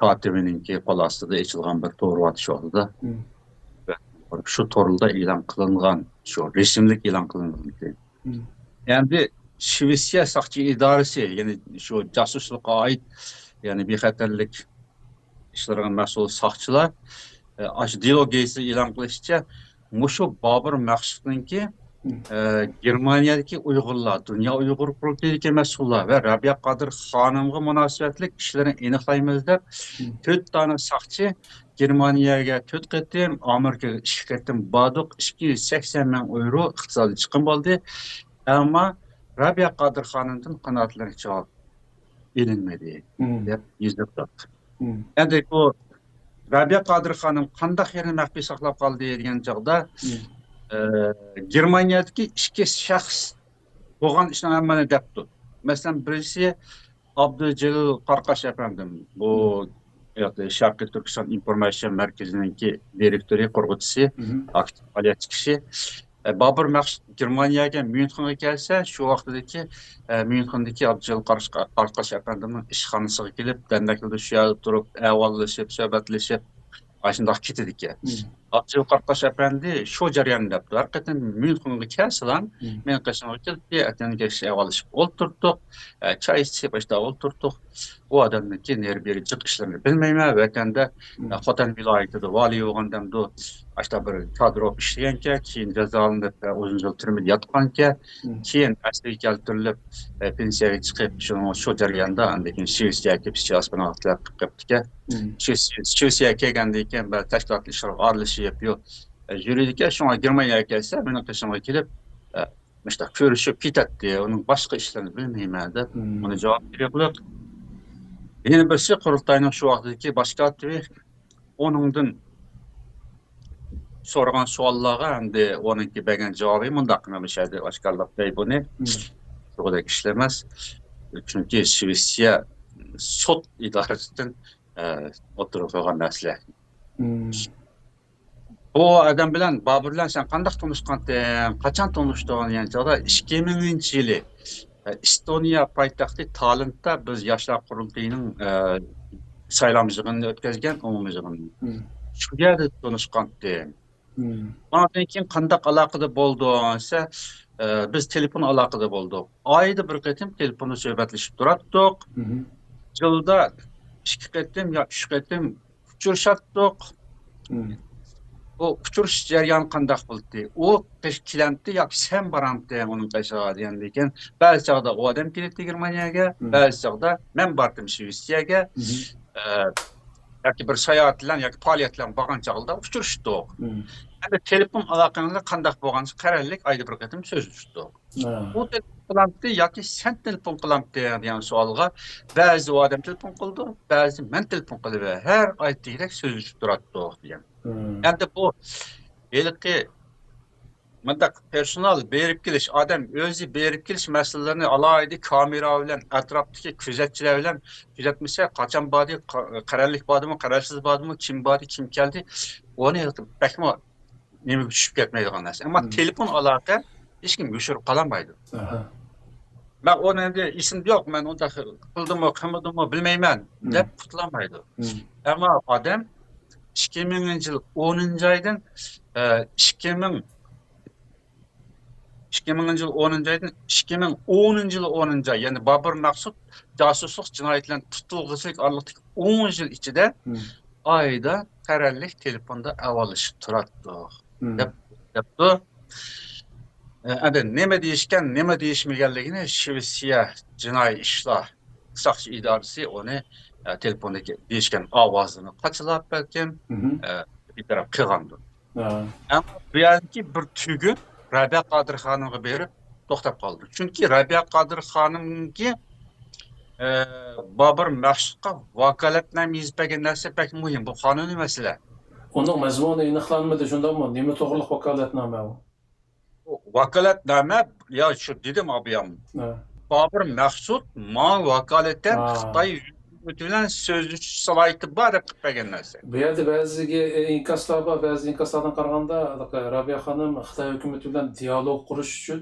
كاتىپىنىڭكى قول ئاستىدا ئېچىلغان بىر تور بار شۇ ۋاقتىدا. شۇ توردا ئېلان قىلىنغان، شۇ رەسىملىك ئېلان قىلىنغان. ئەمدى شىۋېتسىيە ساقچى ئىدارىسى، يەنى شۇ جاسۇسلۇققا ئائىت، يەنى بىخەتەرلىك ئىشلىرىغا مەسئۇل ساقچىلار، ئە، ئاشۇ دىلو گېزىتى ئېلان قىلىشىچە، مۇشۇ بابۇر مەخسۇتنىڭكى، ئە، گېرمانىيەدىكى ئۇيغۇرلار، دۇنيا ئۇيغۇر قۇرۇلتىيىدىكى مەسئۇللار ۋە رابىيە قادىر خانىمغا مۇناسىۋەتلىك ئىشلىرىنى ئېنىقلايمىز دەپ، تۆت دانە ساقچى گېرمانىيەگە تۆت قېتىم، ئامېرىكىغا ئىككى قېتىم باردۇق، ئىككى يۈز سەكسەن مىڭ ئايرو ئىقتىسادىي چىقىم بولدى. ئەمما رابىيە قادىر خانىمدىن قانائەتلىنەرلىك جاۋاب ئېلىنمىدى، دەپ يېزىپ بېرىپتۇ. ئەمدى بۇ رابىيە قادىر خانىم قانداق يەرنى مەخپىي ساقلاپ قالدى دېگەن چاغدا، ئە، گېرمانىيەدىكى ئىككى شەخس بولغان ئىشنىڭ ھەممىنى دەپتۇ. مەسىلەن، بىرسى ئابدۇجېلىل قاراقاش ئەپەندىم، بۇ شەرقىي تۈركىستان ئىنفورماتسىيە مەركىزىنىڭكى دىرېكتورى، قۇرغۇچىسى، ئاكتىپ پائالىيەتچى كىشى. ئە، بابۇر مەخسۇت گېرمانىيەگە، ميۇنخېنغا كەلسە، شۇ ۋاقتىدىكى، ئە، ميۇنخېندىكى ئابدۇجېلىل قاراش-، قاراقاش ئەپەندىمنىڭ ئىشخانىسىغا كېلىپ، دەرنەكلىرىدە شۇ يەردە تۇرۇپ، ئەھۋاللىشىپ، سۆھبەتلىشىپ، ئاشۇنداق كېتىدىكەن. ئابدۇجېلىل قاراقاش ئەپەندى شۇ جەرياندا دەپتۇ، ھەر قېتىم ميۇنخېنغا كەلسىلا، مېنىڭ قېشىمغا كېلىپ، ئەتىگەن كەچ ئەھۋاللىشىپ ئولتۇردۇق، ئە، چاي ئىچىپ، ئاشۇنداق ئولتۇردۇق. ئۇ ئادەمنىڭكى نېرى بېرى جىق ئىشلىرىنى بىلمەيمەن. ۋەتەندە، ئە، خوتەن ۋىلايىتىدا ۋالىي بولغان دەمدۇ، ئاشۇنداق بىر كادىر بولۇپ ئىشلىگەنكەن، كېيىن جازالىنىپ، ئە، ئۇزۇن يىل تۈرمىدە ياتقانكەن. كېيىن ئەسلىگە كەلتۈرۈلۈپ، ئە، پېنسىيەگە چىقىپ، شۇنىڭ، شۇ جەرياندا ئاندىن كېيىن شىۋېتسىيەگە كېلىپ، ئىشچى ئاسپىرانت قىلىپ قېپتىكەن. شىۋېتسىيەگە كەلگەندىن كېيىن بەزى تەشكىلات ئىشلىرىغا ئارىلىشىپ، يو-، ئە، يۈرىدىكەن. شۇڭا گېرمانىيەگە كەلسە، مېنىڭ قېشىمغا كېلىپ، ئە، مۇشۇنداق كۆرۈشۈپ كېتەتتى. ئۇنىڭ باشقا ئىشلىرىنى بىلمەيمەن دەپ، ئۇنى جاۋاب بېرىقلىق. يەنە بىرسى قۇرۇلتاينىڭ شۇ ۋاقىتتىكى باش كاتىپى، ئۇنىڭدىن سورىغان سوئاللارغا ئەمدى ئۇنىڭكى بەرگەن جاۋابى مۇنداق، مەن مۇشۇ يەردە ئاشكارىلاپ بېرەي بۇنى. شۇغۇدەك ئىشلەمەس. چۈنكى شىۋېتسىيە سوت ئىدارىسىدىن، ئە، ئوتتۇرىغا قويغان نەرسىلەر. بۇ ئادەم بىلەن، بابۇر بىلەن سەن قانداق تونۇشقانتىڭ، قاچان تونۇشتۇڭ دېگەن چاغدا، ئىككى مىڭىنچى يىلى، ئە، ئىستونىيە پايتەختى تالىندا بىز ياشلار قۇرۇلتىيىنىڭ، ئە، سايلام يىغىنىنى ئۆتكۈزگەن، ئومۇمىي يىغىنىنى. شۇ يەردە تونۇشقانتىم. ئاندىن كېيىن قانداق ئالاقىدە بولدۇڭ دېسە، ئە، بىز تېلېفون ئالاقىدە بولدۇق. ئايدا بىر قېتىم تېلېفوندا سۆھبەتلىشىپ تۇراتتۇق. يىلدا ئىككى قېتىم يا ئۈچ قېتىم ئۇچرىشاتتۇق. بۇ ئۇچرىشىش جەريانى قانداق بولدى؟ ئۇ قېش-، كېلەمتى ياكى سەن بارامتىڭ ئۇنىڭ قېشىغا دېگەندىن كېيىن، بەزى چاغدا ئۇ ئادەم كېلەتتى گېرمانىيەگە، بەزى چاغدا مەن بارتىم شىۋېتسىيەگە. ئە، ياكى بىر ساياھەت بىلەن ياكى پائالىيەت بىلەن بارغان چاغدا ئۇچرىشاتتۇق. ئەمدى تېلېفون ئالاقەڭلار قانداق بولغان؟ قەرەللىك ئايدا بىر قېتىم سۆزلىشىتتۇق. ئۇ تېلېفون قىلامتى ياكى سەن تېلېفون قىلامتىڭ دېگەن سوئالغا، بەزى ئادەم تېلېفون قىلىدۇ، بەزى مەن تېلېفون قىلىۋېرەي، ھەر ئايدىكىدەك سۆزلىشىپ تۇراتتۇق دېگەن. ئەمدى بۇ ھېلىقى مۇنداق پېرسونال بېرىپ كېلىش، ئادەم ئۆزى بېرىپ كېلىش مەسىلىلىرىنى ئالاھىدە كامېرا بىلەن، ئەتراپتىكى كۆزەتچىلەر بىلەن كۆزەتمىسە، قاچان باردى، قا-، قەرەللىك باردىمۇ، قەرەلسىز باردىمۇ، كىم باردى، كىم كەلدى، ئۇنى بەكمۇ نېمىگە چۈشۈپ كەتمەيدىغان نەرسە. ئەمما تېلېفون ئالاقە ھېچكىم يوشۇرۇپ قالالمايدۇ. مەن ئۇنى ئەمدى ئېسىمدە يوق، مەن ئۇنداق قىلدىممۇ، قىلمىدىممۇ بىلمەيمەن دەپ قۇتۇلالمايدۇ. ئەمما ئادەم ئىككى مىڭىنچى يىل ئونىنچى ئايدىن، ئە، ئىككى مىڭ، ئىككى مىڭىنچى يىل ئونىنچى ئايدىن ئىككى مىڭ ئونىنچى يىل ئونىنچى ئاي، يەنى بابۇر مەخسۇت جاسۇسلۇق جىنايىتى بىلەن تۇتۇلغۇچىلىك ئارىلىقتىكى ئون يىل ئىچىدە ئايدا قەرەللىك تېلېفوندا ئەھۋاللىشىپ تۇراتتۇق، دەپ، دەپتۇ. ئە، ئەمدى نېمە دېيىشكەن، نېمە دېيىشمىگەنلىكىنى شىۋېتسىيە جىنايى ئىشلار ساقچى ئىدارىسى ئۇنى، ئە، تېلېفوندىكى دېيىشكەن ئاۋازىنى قاچىلاپ بەلكىم، ئە، بىر تەرەپ قىلغاندۇر. ئەمما بۇ يەردىكى بىر تۈگۈن رەبىيە قادىر خانىمغا بېرىپ توختاپ قالدى. چۈنكى رەبىيە قادىر خانىمغا، ئە، بابۇر مەخسۇتقا ۋاكالەتنامە يېزىپ بەرگەن نەرسە بەك مۇھىم. بۇ قانۇنىي مەسىلە. ئۇنىڭ مەزمۇنى ئېنىقلانمىدى، شۇنداقمۇ؟ نېمە توغرىلىق ۋاكالەتنامە ئۇ؟ ۋاكالەتنامە، يا شۇ دېدىم ئابىيام. بابۇر مەخسۇت ماڭا ۋاكالىتەن خىتاي ھۆكۈمىتى بىلەن سۆزلىشىش سالاھىيىتى بار دەپ قىلىپ بەرگەن نەرسە. بۇ يەردە بەزى ئىنكاسلار بار، بەزى ئىنكاسلاردىن قارىغاندا، رابىيە خانىم خىتاي ھۆكۈمىتى بىلەن دىيالوگ قۇرۇش ئۈچۈن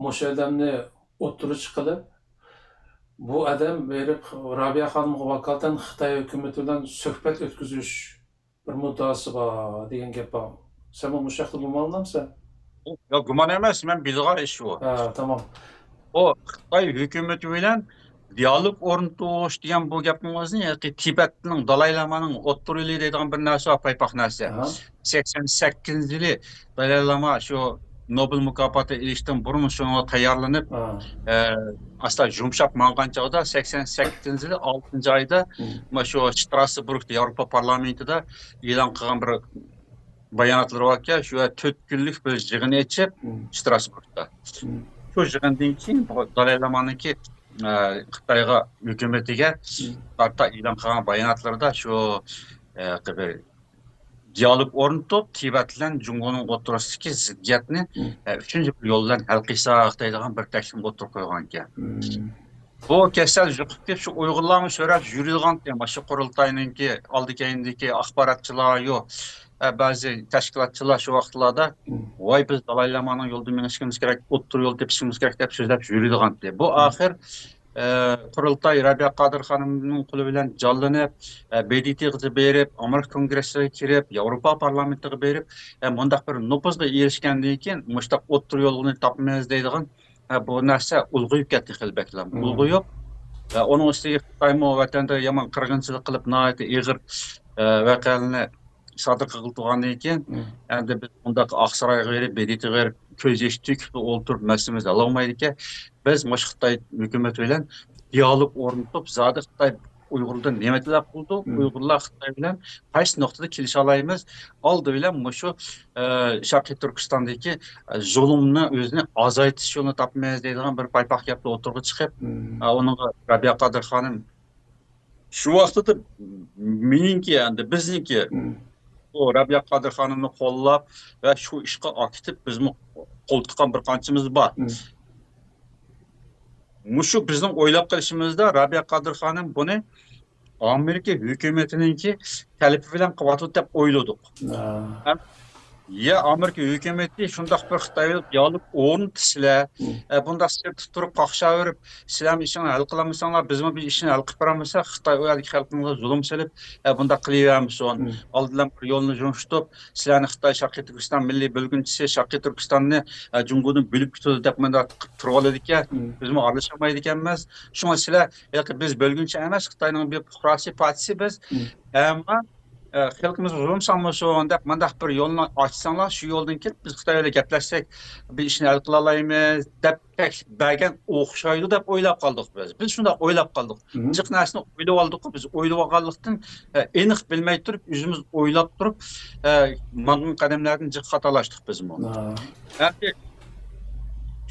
مۇشۇ ئادەمنى ئوتتۇرىغا چىقىرىپ، بۇ ئادەم بېرىپ رابىيە خانىمغا ۋاكالىتەن خىتاي ھۆكۈمىتى بىلەن سۆھبەت ئۆتكۈزۈش بىر مۇددىئاسى بار دېگەن گەپ بار. سەنمۇ مۇشۇ ھەقتە گۇمانلىنامسەن؟ ياق، گۇمان ئەمەس، مەن بىلىدىغان ئىش ئۇ. ھە، تامام. ئۇ خىتاي ھۆكۈمىتى بىلەن دىئالوگ ئورنىتىش دېگەن بۇ گەپنىڭ ئۆزى، ياكى تىبەتنىڭ دالاي لامانىڭ ئوتتۇرا يولى دەيدىغان بىر نەرسە بار، پايپاق نەرسە. ئەھە. سەكسەن سەككىزىنچى يىلى دالاي لاما شۇ نوبېل مۇكاپاتى ئېلىشتىن بۇرۇن شۇنىڭغا تەييارلىنىپ، ئە، ئاستا يۇمشاپ ماڭغان چاغدا، سەكسەن سەككىزىنچى يىلى ئالتىنچى ئايدا، مم، مانا شۇ شتراسبۇرگدا، ياۋروپا پارلامېنتىدا ئېلان قىلغان بىر باياناتلىرى باركەن، شۇ تۆت كۈنلۈك بىر يىغىن ئېچىپ، مم، شتراسبۇرگدا. مم. شۇ يىغىندىن كېيىن بۇ دالاي لامانىڭكى، ئە، خىتايغا، ھۆكۈمىتىگە، مم، قارىتا ئېلان قىلغان باياناتلىرىدا شۇ، ئە، بىر دىئالوگ ئورنىتىپ، تىبەت بىلەن جۇڭگونىڭ ئوتتۇرىسىدىكى زىددىيەتنى، مم، ئە، ئۈچىنچى بىر يول بىلەن ھەل قىلساق دەيدىغان بىر تەكلىپنى ئوتتۇرىغا قويغانىكەن. مم. بۇ كېسەل يۇقۇپ كېلىپ، شۇ ئۇيغۇرلارمۇ سۆرەپ يۈرىدىغانىكەن، مانا شۇ قۇرۇلتاينىڭكى ئالدى كەينىدىكى ئاخباراتچىلار يو، ئە، بەزى تەشكىلاتچىلار شۇ ۋاقىتلاردا، مم، ۋاي، بىز دالاي لامانىڭ يولىدا مېڭىشىمىز كېرەك، ئوتتۇرا يول تېپىشىمىز كېرەك دەپ سۆزلەپ يۈرىدىغانىكەن. بۇ، مم، ئاخىر ئە، قۇرۇلتاي رەبىيە قادىر خانىمنىڭ قولى بىلەن جانلىنىپ، ئە، ب د ت غا بېرىپ، ئامېرىكا كونگرېسسىغا كىرىپ، ياۋروپا پارلامېنتىغا بېرىپ، ئە، مۇنداق بىر نوپۇزغا ئېرىشكەندىن كېيىن، مۇشۇنداق ئوتتۇرا يولنى تاپىمىز دەيدىغان، ئە، بۇ نەرسە ئۇلغىيىپ كەتتى خېلى بەكلا. مم. ئۇلغىيىپ، ئە، ئۇنىڭ ئۈستىگە خىتايمۇ ۋەتەندە يامان قىرغىنچىلىق قىلىپ، ناھايىتى ئېغىر، ئە، ۋەقەلەرنى سادىر قىلغان كېيىن، مم، ئەمدى بىز مۇنداق ئاقسارايغا بېرىپ، ب د ت غا بېرىپ، كۆز يېشى تۆكۈپلا ئولتۇرۇپ مەسىلىمىزنى ھەل قىلالمايدىكەن. بىز مۇشۇ خىتاي ھۆكۈمىتى بىلەن دىئالوگ ئورنىتىپ، زادى خىتاي ئۇيغۇرلىرىدىن نېمە تەلەپ قىلىدۇ، مم، ئۇيغۇرلار خىتاي بىلەن قايسى نۇقتىدا كېلىشەلەيمىز، ئالدى بىلەن مۇشۇ، ئە، شەرقىي تۈركىستاندىكى، ئە، زۇلۇمنى ئۆزىنى ئازايتىش يولىنى تاپىمىز دەيدىغان بىر پايپاق گەپنى ئوتتۇرىغا چىقىپ، مم، ئە، ئۇنىڭغا رەبىيە قادىر خانىم شۇ ۋاقىتتا مېنىڭكى، ئەمدى بىزنىڭكى، مم، بۇ رەبىيە قادىر خانىمنى قوللاپ ۋە شۇ ئىشقا ئاكتىپ بىزمۇ قول تىققان بىر قانچىمىز بار. مم. مۇشۇ بىزنىڭ ئويلاپ قېلىشىمىزدا رەبىيە قادىر خانىم بۇنى ئامېرىكا ھۆكۈمىتىنىڭكى تەلىپى بىلەن قىلىۋاتىدۇ دەپ ئويلىدۇق. ھە. ھەم يا ئامېرىكا ھۆكۈمىتى شۇنداق بىر خىتاي بىلەن دىئالوگ ئورنىتىشسىلە، ئە، بۇنداق سىرتتا تۇرۇپ قاقشاۋېرىپ، سىلەرمۇ ئىشىڭلارنى ھەل قىلالمىساڭلار، بىزمۇ بىز ئىشنى ھەل قىلىپ بېرەلمىسەك، خىتاي ئۇ يەردىكى خەلقىمىزغا زۇلۇم سېلىپ، ئە، بۇنداق قىلىۋەرمىسۇن. ئالدىن بىر يولنى يۇمشىتىپ، سىلەرنى خىتاي شەرقىي تۈركىستان مىللىي بۆلگۈنچىسى شەرقىي تۈركىستاننى، ئە، جۇڭگودىن بۆلۈپ كېتىدۇ دەپ مۇنداق قىلىپ تۇرۇۋالىدىكەن، بىزمۇ ئارىلىشالمايدىكەنمىز. شۇڭا سىلەر ھېلىقى بىز بۆلگۈنچى ئەمەس، خىتاينىڭ بىر پۇقراسى، پارچىسى بىز. ئەمما ئە، خەلقىمىزگە زۇلۇم سالمىسۇن دەپ مۇنداق بىر يولنى ئاچساڭلار، شۇ يولدىن كېلىپ بىز خىتاي بىلەن گەپلەشسەك، بىر ئىشنى ھەل قىلالايمىز دەپ تەكلىپ بەرگەن ئوخشايدۇ دەپ ئويلاپ قالدۇق بىز. بىز شۇنداق ئويلاپ قالدۇق. جىق نەرسىنى ئويلىۋالدۇققۇ، بىز ئويلىۋالغانلىقتىن، ئە، ئېنىق بىلمەي تۇرۇپ، ئۆزىمىز ئويلاپ تۇرۇپ، ئە، ماڭغان قەدەملەردىن جىق خاتالاشتۇق بىزمۇ. ئەمدى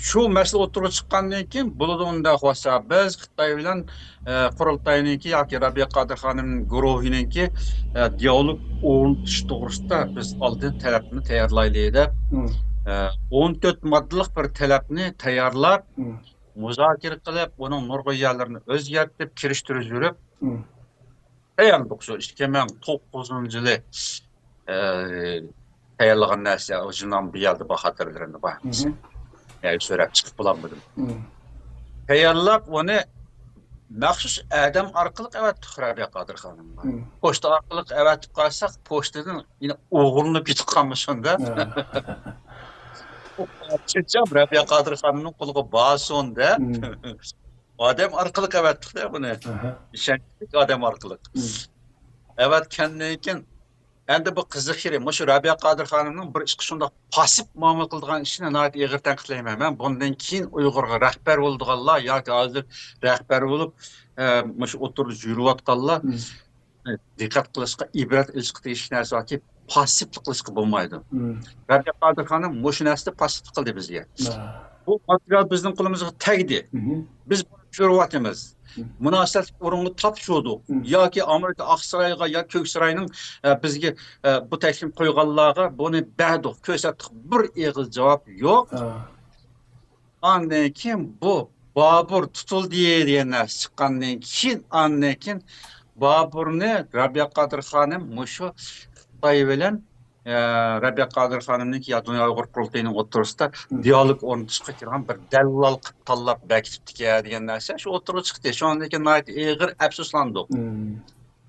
شۇ مەسىلە ئوتتۇرىغا چىققاندىن كېيىن، بولىدۇ ئۇنداق بولسا، بىز خىتاي بىلەن، ئە، قۇرۇلتاينىڭكى ياكى رەبىيە قادىر خانىم گۇرۇھىنىڭكى، ئە، دىئالوگ ئورنىتىش توغرىسىدا بىز ئالدىن تەلەپنى تەييارلايلى دەپ، ئە، ئون تۆت ماددىلىق بىر تەلەپنى تەييارلاپ، مۇزاكىرە قىلىپ، ئۇنىڭ نۇرغۇن يەرلىرىنى ئۆزگەرتىپ، كىرىشتۈرۈپ يۈرۈپ، تەييارلىدۇق. شۇ ئىككى مىڭ توققۇزىنچى يىلى، ئە، تەييارلىغان نەرسە، ئۇ ژۇرنالنىڭ بۇ يەردە بار خاتىرىلىرىمدە بار. يەنى سۆرەپ چىقىپ بولالمىدىم. تەييارلاپ، ئۇنى مەخسۇس ئادەم ئارقىلىق ئەۋەتتۇق رەبىيە قادىر خانىمغا. پوچتا ئارقىلىق ئەۋەتىپ قالساق، پوچتىدىن يەنە ئوغرىلىنىپ كېتىپ قالمىسۇن دەپ. ئۇ پارچىچام رەبىيە قادىر خانىمنىڭ قولىغا بارسۇن دەپ. ئادەم ئارقىلىق ئەۋەتتۇق-دە بۇنى. ئىشەنچلىك ئادەم ئارقىلىق. ئەۋەتكەندىن كېيىن، ئەمدى بۇ قىزىق يېرى، مۇشۇ رەبىيە قادىر خانىمنىڭ بىر ئىشقا شۇنداق پاسسىپ مۇئامىلە قىلىدىغان ئىشىنى ناھايىتى ئېغىر تەنقىدلەيمەن. مەن بۇندىن كېيىن ئۇيغۇرغا رەھبەر بولىدىغانلار ياكى ھازىر رەھبەر بولۇپ، ئە، مۇشۇ ئوتتۇرىدا يۈرۈۋاتقانلار، ئە، دىققەت قىلىشقا، ئىبرەت ئېلىشقا تېگىشلىك نەرسە باركى، پاسسىپلىق قىلىشقا بولمايدۇ. رەبىيە قادىر خانىم مۇشۇ نەرسىدە پاسسىپلىق قىلدى بىزگە. بۇ ماتېرىيال بىزنىڭ قولىمىزغا تەگدى. بىز بۇنى كۆرۈۋاتىمىز. مۇناسىۋەتلىك ئورۇنغا تاپشۇردۇق. ياكى ئامېرىكا ئاقسارايغا يا كۆكساراينىڭ، ئە، بىزگە، ئە، بۇ تەكلىپنى قويغانلارغا بۇنى بەردۇق، كۆرسەتتۇق. بىر ئېغىز جاۋاب يوق. ئاندىن كېيىن بۇ بابۇر تۇتۇلدى دېگەن نەرسە چىققاندىن كېيىن، ئاندىن كېيىن بابۇرنى رەبىيە قادىر خانىم مۇشۇ خىتاي بىلەن، ئە، رەبىيە قادىر خانىمنىڭكى يا دۇنيا ئۇيغۇر قۇرۇلتىيىنىڭ ئوتتۇرىسىدا دىئالوگ ئورنىتىشقا كىرغان بىر دەللال قىلىپ تاللاپ بەكىتىپتىكەن دېگەن نەرسە شۇ ئوتتۇرىغا چىقتى. شۇنىڭدىن كېيىن ناھايىتى ئېغىر ئەپسۇسلاندۇق.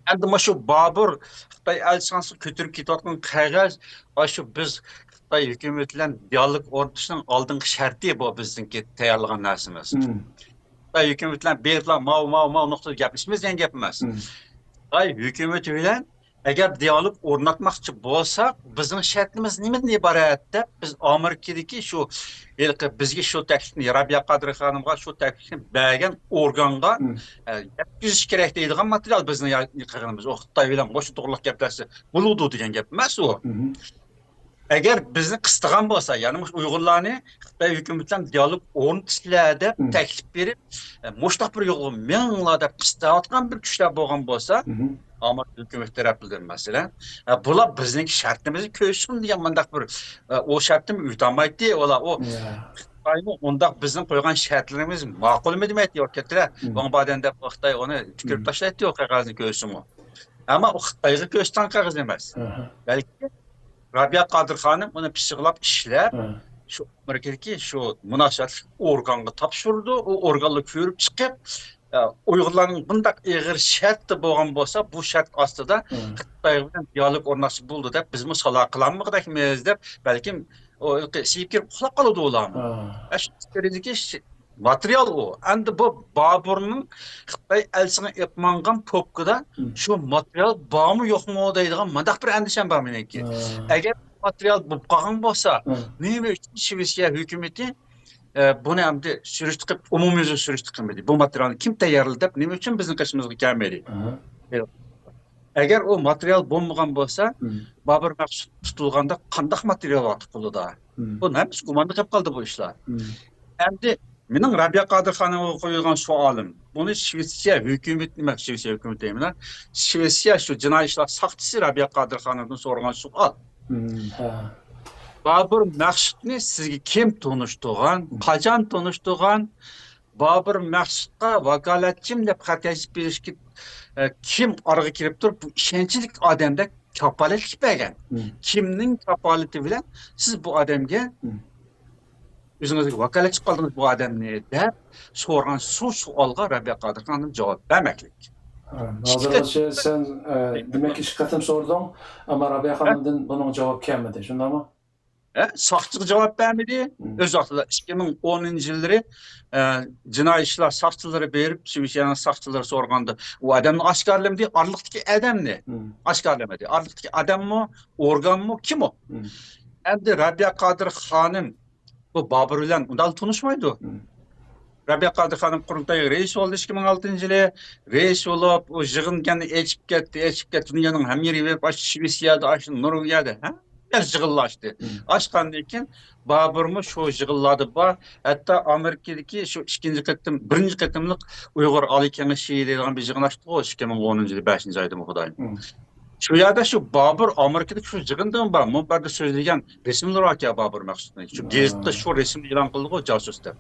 ئەمدى مۇشۇ بابۇر خىتاي ئەلچىخانىسىغا كۆتۈرۈپ كېتىۋاتقان قەغەز، ئاشۇ بىز خىتاي ھۆكۈمىتى بىلەن دىئالوگ ئورنىتىشنىڭ ئالدىنقى شەرتى بۇ بىزنىڭكى تەييارلىغان نەرسىمىز. خىتاي ھۆكۈمىتى بىلەن بېرىپلا ماۋۇ، ماۋۇ، ماۋۇ نۇقتىدا گەپلىشىمىز دېگەن گەپ ئەمەس. خىتاي ھۆكۈمىتى بىلەن ئەگەر دىئالوگ ئورناتماقچى بولساق، بىزنىڭ شەرتىمىز نېمىدىن ئىبارەت دەپ، بىز ئامېرىكىدىكى شۇ ھېلىقى بىزگە شۇ تەكلىپنى، رەبىيە قادىر خانىمغا شۇ تەكلىپنى بەرگەن ئورگانغا، ئە، يەتكۈزۈش كېرەك دەيدىغان ماتېرىيال بىزنىڭ يا-، قىلغىنىمىز. ئۇ خىتاي بىلەن مۇشۇ توغرىلىق گەپلەشسە بولىدۇ دېگەن گەپ ئەمەس ئۇ. ئەگەر بىزنى قىستىغان بولسا، يەنى مۇشۇ ئۇيغۇرلارنى خىتاي ھۆكۈمىتى بىلەن دىئالوگ ئورنىتىشلە دەپ تەكلىپ بېرىپ، ئە، مۇشۇنداق بىر يولغا مېڭىڭلار دەپ قىستاۋاتقان بىر كۈچلەر بولغان بولسا، ئامېرىكا ھۆكۈمىتى تەرەپىدىن، مەسىلەن، ئە، بۇلار بىزنىڭكى شەرتىمىزنى كۆرسۇن دېگەن مۇنداق بىر، ئە، ئۇ شەرتنىمۇ ئۆتەلمەيتتى. ئۇلار ئۇ خىتايمۇ ئۇنداق بىزنىڭ قويغان شەرتلىرىمىز ماقۇلمۇ دېمەيتتى، ياكى كەتتىرە، ۋاڭ بادەن دەپ خىتاي ئۇنى تۈكۈرۈپ تاشلايتتى، ئۇ قەغەزنى كۆرسىمۇ. ئەمما ئۇ خىتايغا كۆرسىتىدىغان قەغەز ئەمەس. بەلكى رابىيە قادىر خانىم ئۇنى پىششىقلاپ ئىشلەپ، شۇ ئامېرىكىدىكى شۇ مۇناسىۋەتلىك ئورگانغا تاپشۇرىدۇ. ئۇ ئورگانلار كۆرۈپ چىقىپ، ئە، ئۇيغۇرلارنىڭ بۇنداق ئېغىر شەرتتە بولغان بولسا، بۇ شەرت ئاستىدا خىتاي بىلەن دىئالوگ ئورناتسا بولىدۇ دەپ، بىزمۇ سالا قىلالمىغۇدەك ئەمەس دەپ، بەلكىم ئۇ سىيىپ كىرىپ ئۇخلاپ قالىدۇ ئۇلارمۇ. ئە، شۇ دەرىجىدىكى ماتېرىيال ئۇ. ئەمدى بۇ بابۇرنىڭ خىتاي ئەلچىسىگە ئېلىپ ماڭغان پوپكىدا شۇ ماتېرىيال بارمۇ يوقمۇ دەيدىغان مۇنداق بىر ئەندىشەم بار مېنىڭكى. ئەگەر ماتېرىيال بولۇپ قالغان بولسا، نېمە ئۈچۈن شىۋېتسىيە ھۆكۈمىتى، ئە، بۇنى ئەمدى سۈرۈشتە قىلىپ، ئومۇميۈزلۈك سۈرۈشتە قىلمىدى؟ بۇ ماتېرىيالنى كىم تەييارلىدى دەپ، نېمە ئۈچۈن بىزنىڭ قېشىمىزغا كەلمىدى؟ ئەگەر ئۇ ماتېرىيال بولمىغان بولسا، بابۇر مەخسۇت تۇتۇلغاندا قانداق ماتېرىيال بار قولىدا؟ بۇ ھەممىسى گۇماندا قېلىپ قالدى بۇ ئىشلار. ئەمدى مېنىڭ رابىيە قادىر خانىمغا قويىدىغان سوئالىم، بۇنى شىۋېتسىيە ھۆكۈمىتى، نېمە، شىۋېتسىيە ھۆكۈمىتى دەيمەن، شىۋېتسىيە شۇ جىنايى ئىشلار ساقچىسى رابىيە قادىر خانىمدىن سورىغان سوئال. بابۇر مەخسۇتنى سىزگە كىم تونۇشتۇرغان، قاچان تونۇشتۇرغان؟ بابۇر مەخسۇتقا ۋاكالەتچىم دەپ خەت يېزىپ بېرىشكە، ئە، كىم ئارىغا كىرىپ تۇرۇپ، بۇ ئىشەنچلىك ئادەم دەپ كاپالەتلىك بەرگەن. كىمنىڭ كاپالىتى بىلەن سىز بۇ ئادەمگە ئۆزىڭىزگە ۋاكالەتچى قىلدىڭىز بۇ ئادەمنى دەپ سورىغان شۇ سوئالغا رەبىيە قادىر خانىم جاۋاب بەرمەكلىك. ھازىرغىچە سەن، ئە، دېمەك، ئىككى قېتىم سورىدىڭ، ئەمما رەبىيە خانىمدىن بۇنىڭ جاۋاب كەلمىدى، شۇنداقمۇ؟ ھە، ساقچىغا جاۋاب بەرمىدى. ئۆز ۋاقتىدا ئىككى مىڭ ئونىنچى يىللىرى، ئە، جىنايى ئىشلار ساقچىلىرى بېرىپ، شىۋېتسىيەنىڭ ساقچىلىرى سورىغاندا، ئۇ ئادەمنى ئاشكارىلىمىدى، ئارىلىقتىكى ئادەمنى ئاشكارىلىمىدى. ئارىلىقتىكى ئادەممۇ، ئورگانمۇ، كىمۇ؟ ئەمدى رەبىيە قادىر خانىم بۇ بابۇر بىلەن ئۇنداق تونۇشمايدۇ. رەبىيە قادىر خانىم قۇرۇلتايغا رەئىس بولدى ئىككى مىڭ ئالتىنچى يىلى. رەئىس بولۇپ، ئۇ يىغىننى ئېچىپ كەتتى، ئېچىپ كەتتى. دۇنيانىڭ ھەممە يېرىغا بېرىپ، ئاشۇ شىۋېتسىيەدە، ئاشۇ نورۋېگىيەدە، ھەممە يەر يىغىنلاشتى. ئاچقاندىن كېيىن بابۇرمۇ شۇ يىغىنلاردا بار. ھەتتا ئامېرىكىدىكى شۇ ئىككىنچى قېتىم، بىرىنچى قېتىملىق ئۇيغۇر ئالىي كېڭىشى دەيدىغان بىر يىغىن ئاچتۇق ئىككى مىڭ ئونىنچى يىلى بەشىنچى ئايدىمۇ خۇدايىم. شۇ يەردە شۇ بابۇر ئامېرىكىدىكى شۇ يىغىندىمۇ بار، مۇنبەردە سۆزلىگەن رەسىملىرى باركەن بابۇر مەخسۇتنىڭ. شۇ گېزىتتە شۇ رەسىمنى ئېلان قىلدىغۇ، جاسۇس دەپ.